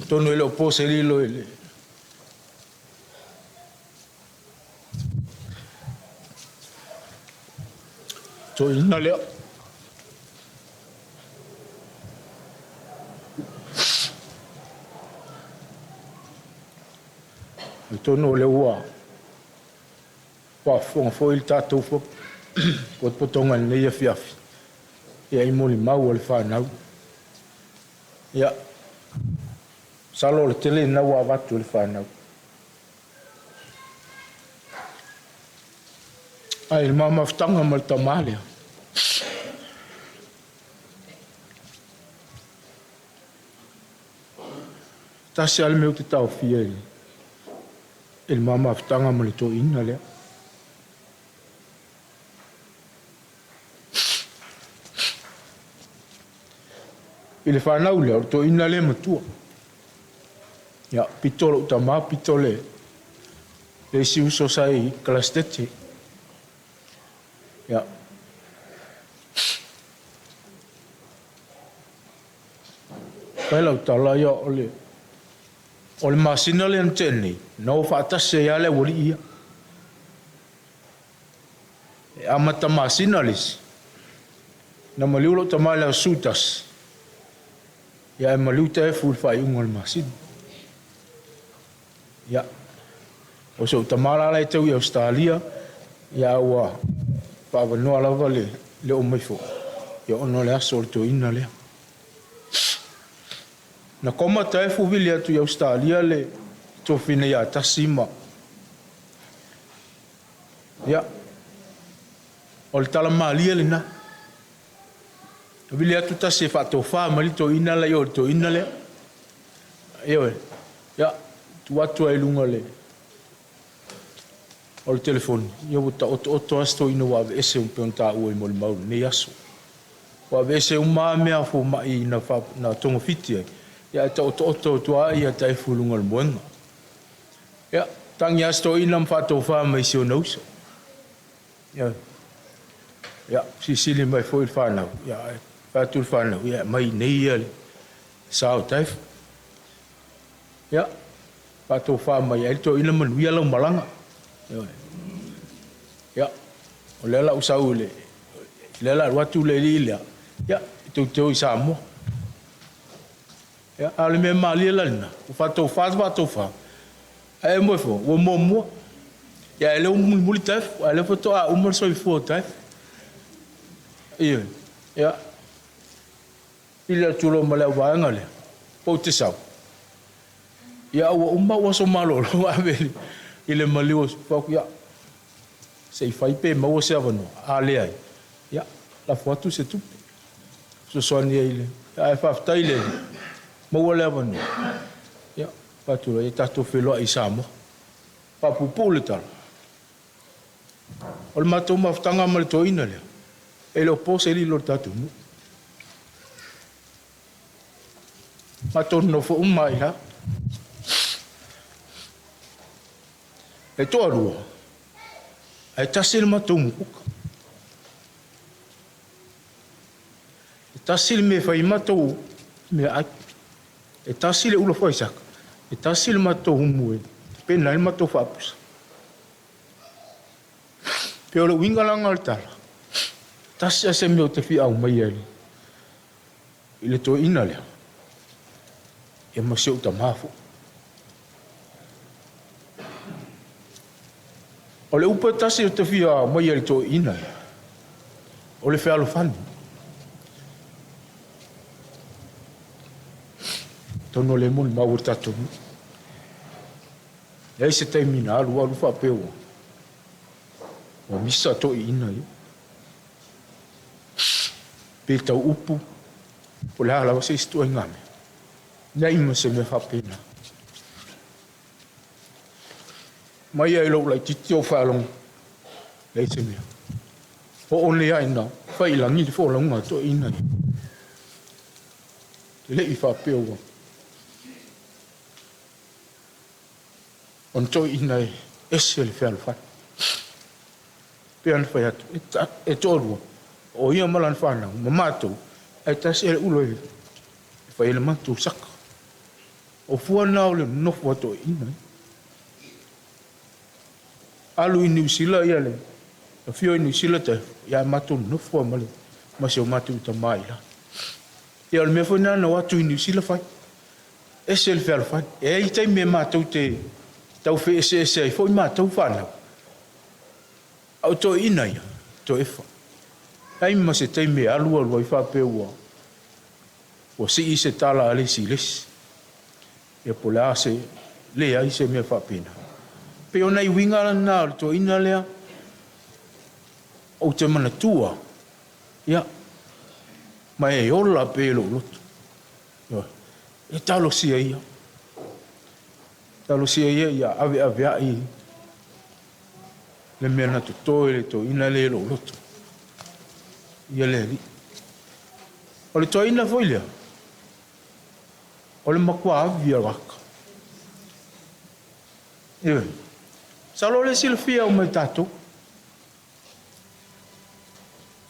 atonu e le o po se lilo i le toeaina lea. Atonu o lea ua faafofoga foi le tatou potopotoga i lenei afiafi, ia i molimau a le fanau. Ia, masalo o le tele lena ua avatu e le fanau. Ae i le ma mafutaga ma le tama lea, tasi lava le mea ou te taofia i le ma mafutaga ma le toeaina lea. I le fanau lea, o le toeaina lea e matua. Ia, pito lou tama, pito le isi uso sa i Kalasitete. Ia. Fai lau tala, ia, o le, o le masina lea na tea nei, na o faatasi ai lava le aualii ia. E amata masina le isi, na maliu lou tama i le aso 11, ia ae maliu Taefu i le faaiuga o le masina. Ia. O si ou tama la la e tau i Ausetalia, ia a ua faaavanoa lava le le oo mai foi, ia ona o le aso o le toeaina lea. Na koma Taefu vili atu i Ausetalia le tuafafine ia Tasi ma ia o le tala malie lena. Na vili atu Tasi e faatofa mai le toeaina la i o i le toeaina lea. Ioe, ia, tuu atu ai i luga le o le telefoni, ia ua taotooto lava si toeaina ua aveese e pei ona taua i molimau i lenei aso. Ua aveese uma lava mea a fomai na, na togafiti ai, ia ae taotooto atu lava ia Taefu i luga o le moega. Ia, tagi lava si toeaina ma faatofa mai si ona uso. Ia, ia silisili mai foi le fanau, ia, ae fai atu le fanau, ia, aumai i inei ia le sa o Taefu. Ia, faatofa mai ai le toeaina manuia lau malaga. Ia, o lea la ua sau i le, lea la alu atu le alii lea, ia, e tou te o i Samoa. Ia, a o le mea malie la lena, ua faatofa faatofa, ae moe fua, ua muamua. Ia, ae le ua mulimuli Taefu, ae lea faatoa uma le soifua o Taefu. Ia, ia, Pili atu loa ma le auvaega lea, pou te sau. Ia ua uma ou aso malolo ave i le maliu o Fau, ia se i fai pe maua se avanoa, a leai, ia lafo atu se tupe. Fesoasoani ai le ae faafetai le maua le avanoa. Ia fai atu loa, ia tatou feiloai i Samoa. Faapuupuu le tala. O le matou mafutaga ma le toeaina lea, e le o po se lilo i le tatou nuu. Matou nonofo uma lava i ina. E toalua, ae tasi le matou mukuka. E tasi le mea e fai ai matou meaai. E tasi le ula faisaka, e tasi le matou humu e pena ai le matou faapusa. Pei o le uiga la lena o le tala, tasi lava se mea ou te fia aumaia i le toeaina lea, ia ma si ou tama foi. O le upu e tasi ou te fia aumaia i le toeaina lea, o le fealofani. Atonu o lea e molimau e le tatou nuu. Leai se taimi na alu alu faapea ua ua misa toeaiina ia. Pe tau upu, po o le a lava se isi ituaiga mea. Leai ma se mea faapena. Mai lava i lou laitiiti ou faalogo, leai se mea. Oo nei lava ina fai i lagi le folauga a toeaiina ia. E le i faapea ua ona toeaiina e ese le fealofani. Pei ona fai atu, e toalua, o ia ma lana fanau ma matou, ae tasi le ulo e fai ai le matou saka. O fua na o le nonofo a toeaiina ia. Alu i Niu Sila ia le afio i Niu Sila Taefu, ia matou nonofo ma le ma si o matou tama i lalo. Ia o le mea foi lena na o atu i Niu Sila fai. Ese le fealofani. E i ai taimi e matou te tau feeseese ai foi matou fanau. A o toeaiina ia, toefa. Leai ma se taimi e alu alu ai faapea ua ua sii se tala a le isi i le isi. Ia po o le a se, leai se mea faapena. E pei o nai uiga na o le toeaina lea ou te manatua, ia, ma e ola pea i lou loto. Ioe. E talosia ia. Talosia ia ia aveaveai le mea na toto e le toeaina lea i lou loto. Ia le Alii. O le toeaina foi lea, o le matua avi a laka. Ioe. Masalo o lea e silafia uma e tatou.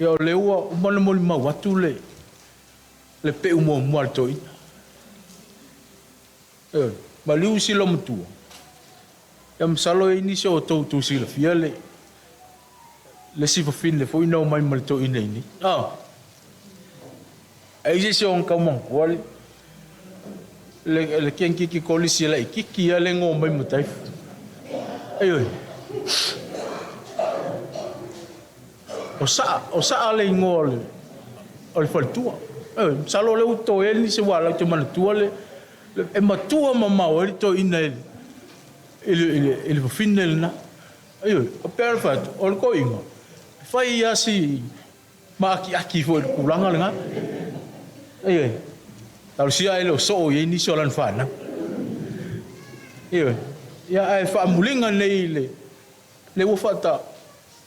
Ia o lea ua uma ona molimau atu le le peu muamua a le toeaina. Ioe. Maliu si loomatua. Ia masalo e i ai nisi o outou tou silafia le le isi fafine foi na omai ma le toeaina i inei. Ah. E i ai se isi o tau manatua le le, le kenkiki kolisi laitiiti ia le na omai ma Taefu. Ioe. O Saa, o Saa le igoa o le, o le faletua. Ioe, masalo o lea ua totoe ai nisi aua latou te manatua le, le, e matua mamao ai le toeaina i le, i le, i le fafine lena. Ioe, e pei ona fai atu, o le toeaina, e fai lava si maakiaki foi i le tulaga lena. Ioe, talosia ae le o soo i ai nisi o lana fanau. Ioe, ia ae faamuliga nei i le, le ua faata,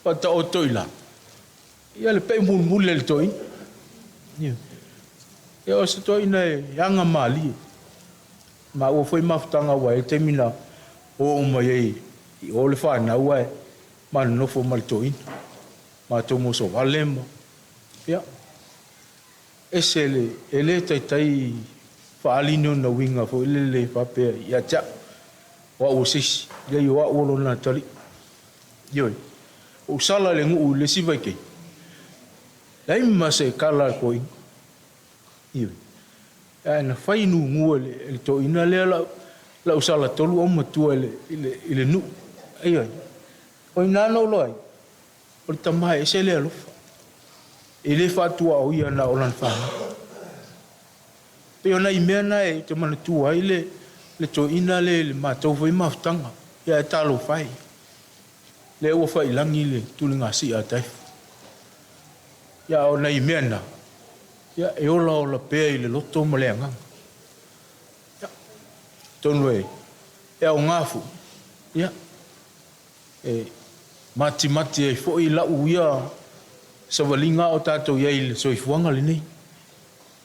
faataoto i lalo, ia le pei mulimuli a le toeaina. Ioe, ia o se toeaina e aga malie. Maua foi mafutaga aua e i ai le taimi na oo mai ai i o le fanau ae ma nonofo ma le toeaina. Matou mosovale ma, ia, ese le, e le taitai faaali ni ona uiga foi lele faapea ia te au, o au o se isi, leai o au o lona atalii. Ioe, ua ou sala i le nuu i le isi vaitaimi, leai ma se tala a le toeaina. Ioe, ae na fai numu e le toeaina lea lau, lau salatolu aumatua i le, i le, i le nuu. Ioe, o i ina na ou iloa ai, O le tama e ese le alofa, e le faatuaoia na o lana fanau. E pei o nai mea na ou te manatua ai le le toeaina lea i le matou foi mafutaga, ia ae talofa e, lea ua faiilagi le tuligasia a Taefu. Ia a o nai mea na, ia e olaola pea i le loto ma le agaga. Ia, atonu e aoga foi, ia, E matimati ai foi lau ia savaliga a o tatou i ai i le soifuaga lenei.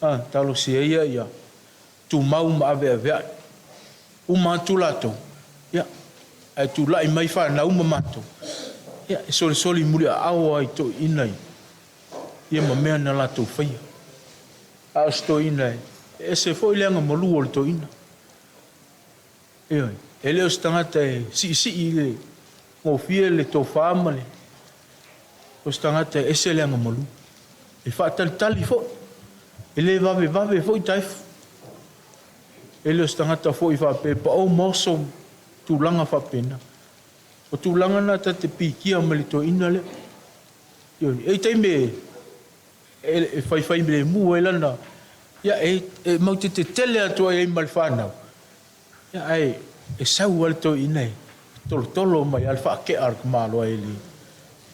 A, talosia ia ia tumau ma aveaveai uma atu latou, ia, ae tulai mai fanau ma matou, ia, e solisoli muliaao lava i toeaiina ia ma mea na latou faia. A o se toeaina e ese foi le agamalu o le toeaina. Ioe, e le o se tagata e siisii i le gofie le tofa ma le. O se tagata e ese le agamalu. E faatalitali foi, e le vavevave foi Taefu. E le o se tagata foi faapea e pao ma oso ma tulaga faapena. O tulaga na ta te pikia mai le toeaina lea. Ioe, e i ai taimi e faifai lemu ai lana, ia e matou te tetele atu ai ma le fanau. Ia ae e sau lava le toeaina e tolotolo mai lava le faatea a le tamaloa e le.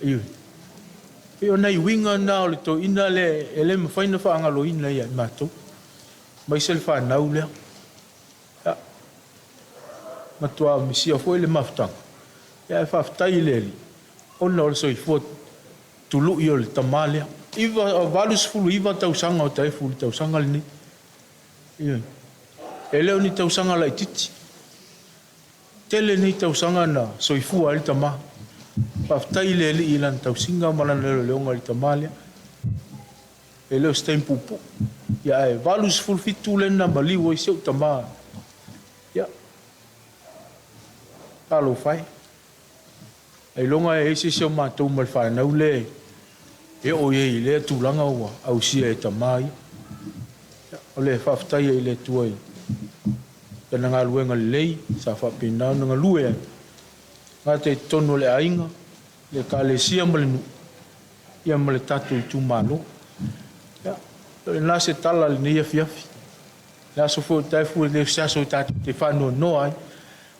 Ioe. E pei o nai uiga na o le toeaina lea e le mafai ona faagaloina ia i matou, aemaise le fanau lea. Ia, matua misia foi le mafutaga, ia ae faafetai i le Alii ona o le soifua tului o le tama lea. 89 tausaga o Taefu i le tausaga lenei. Ioe. E le o ni tausaga laitiiti. Tele nei tausaga na soifua ai le tama. Faafetai i le Alii i lana tausiga ma lana leoleoga i le tama lea. E le o se taimi puupuu. Ia ae 87 lea na maliu ai si ou tama. Ia. Talofa e. Ailoga e i ai se isi o matou ma le fanau lea e oo i ai i lea tulaga ua ausia e tama ia. O le faafetai ai i le Atua i lana galuega lelei sa faapena ona galue ai, gata i totonu o le aiga, le Ekalesia ma le nuu, ia ma le tatou itumalo. Ia, o lena se tala i lenei afiafi. Le aso foi o Taefu e le o se aso tatou te faanoanoa ai.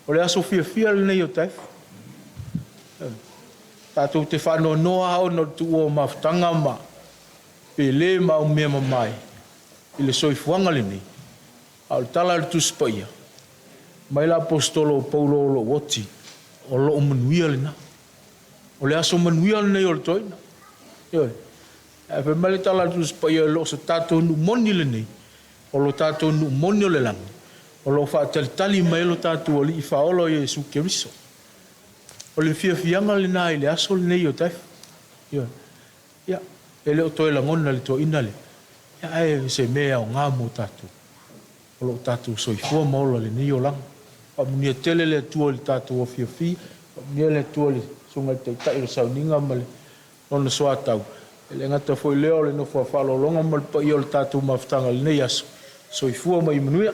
O le aso fiafia lenei o Taefu. Tatou te faanoanoa lava ona o le tuua o mafutaga ma pele ma aumea mamae i le soifuaga lenei. A o le tala a le Tusi Paia, mai le Aposetolo o Paulo o lou oti, o lou manuia lena. O le aso manuia lenei o le toeaina. Ioe. Ae fai mai le tala a le Tusi Paia, e le o se tatou nuu moni lenei, o lo tatou nuu moni o le lagi, o lo o faatalitali mai ai lo tatou Alii Faaola o Iesu Keriso. O le fiafiaga lena i le aso lenei o Taefu. Ioe. Ia, e le o toe lagona e le toeaina lea, ia ae o se mea e aoga mo tatou, o lo o tatou soifua ma ola i lenei olaga. Faamanuia tele le Atua i le tatou afiafi, faamanuia le Atua i le Susuga i le Taitai o le Sauniga ma le Lona soatau. E le gata foi lea o le nofo a faaaloaloga ma le paia o le tatou mafutaga i lenei aso. Soifua ma ia manuia.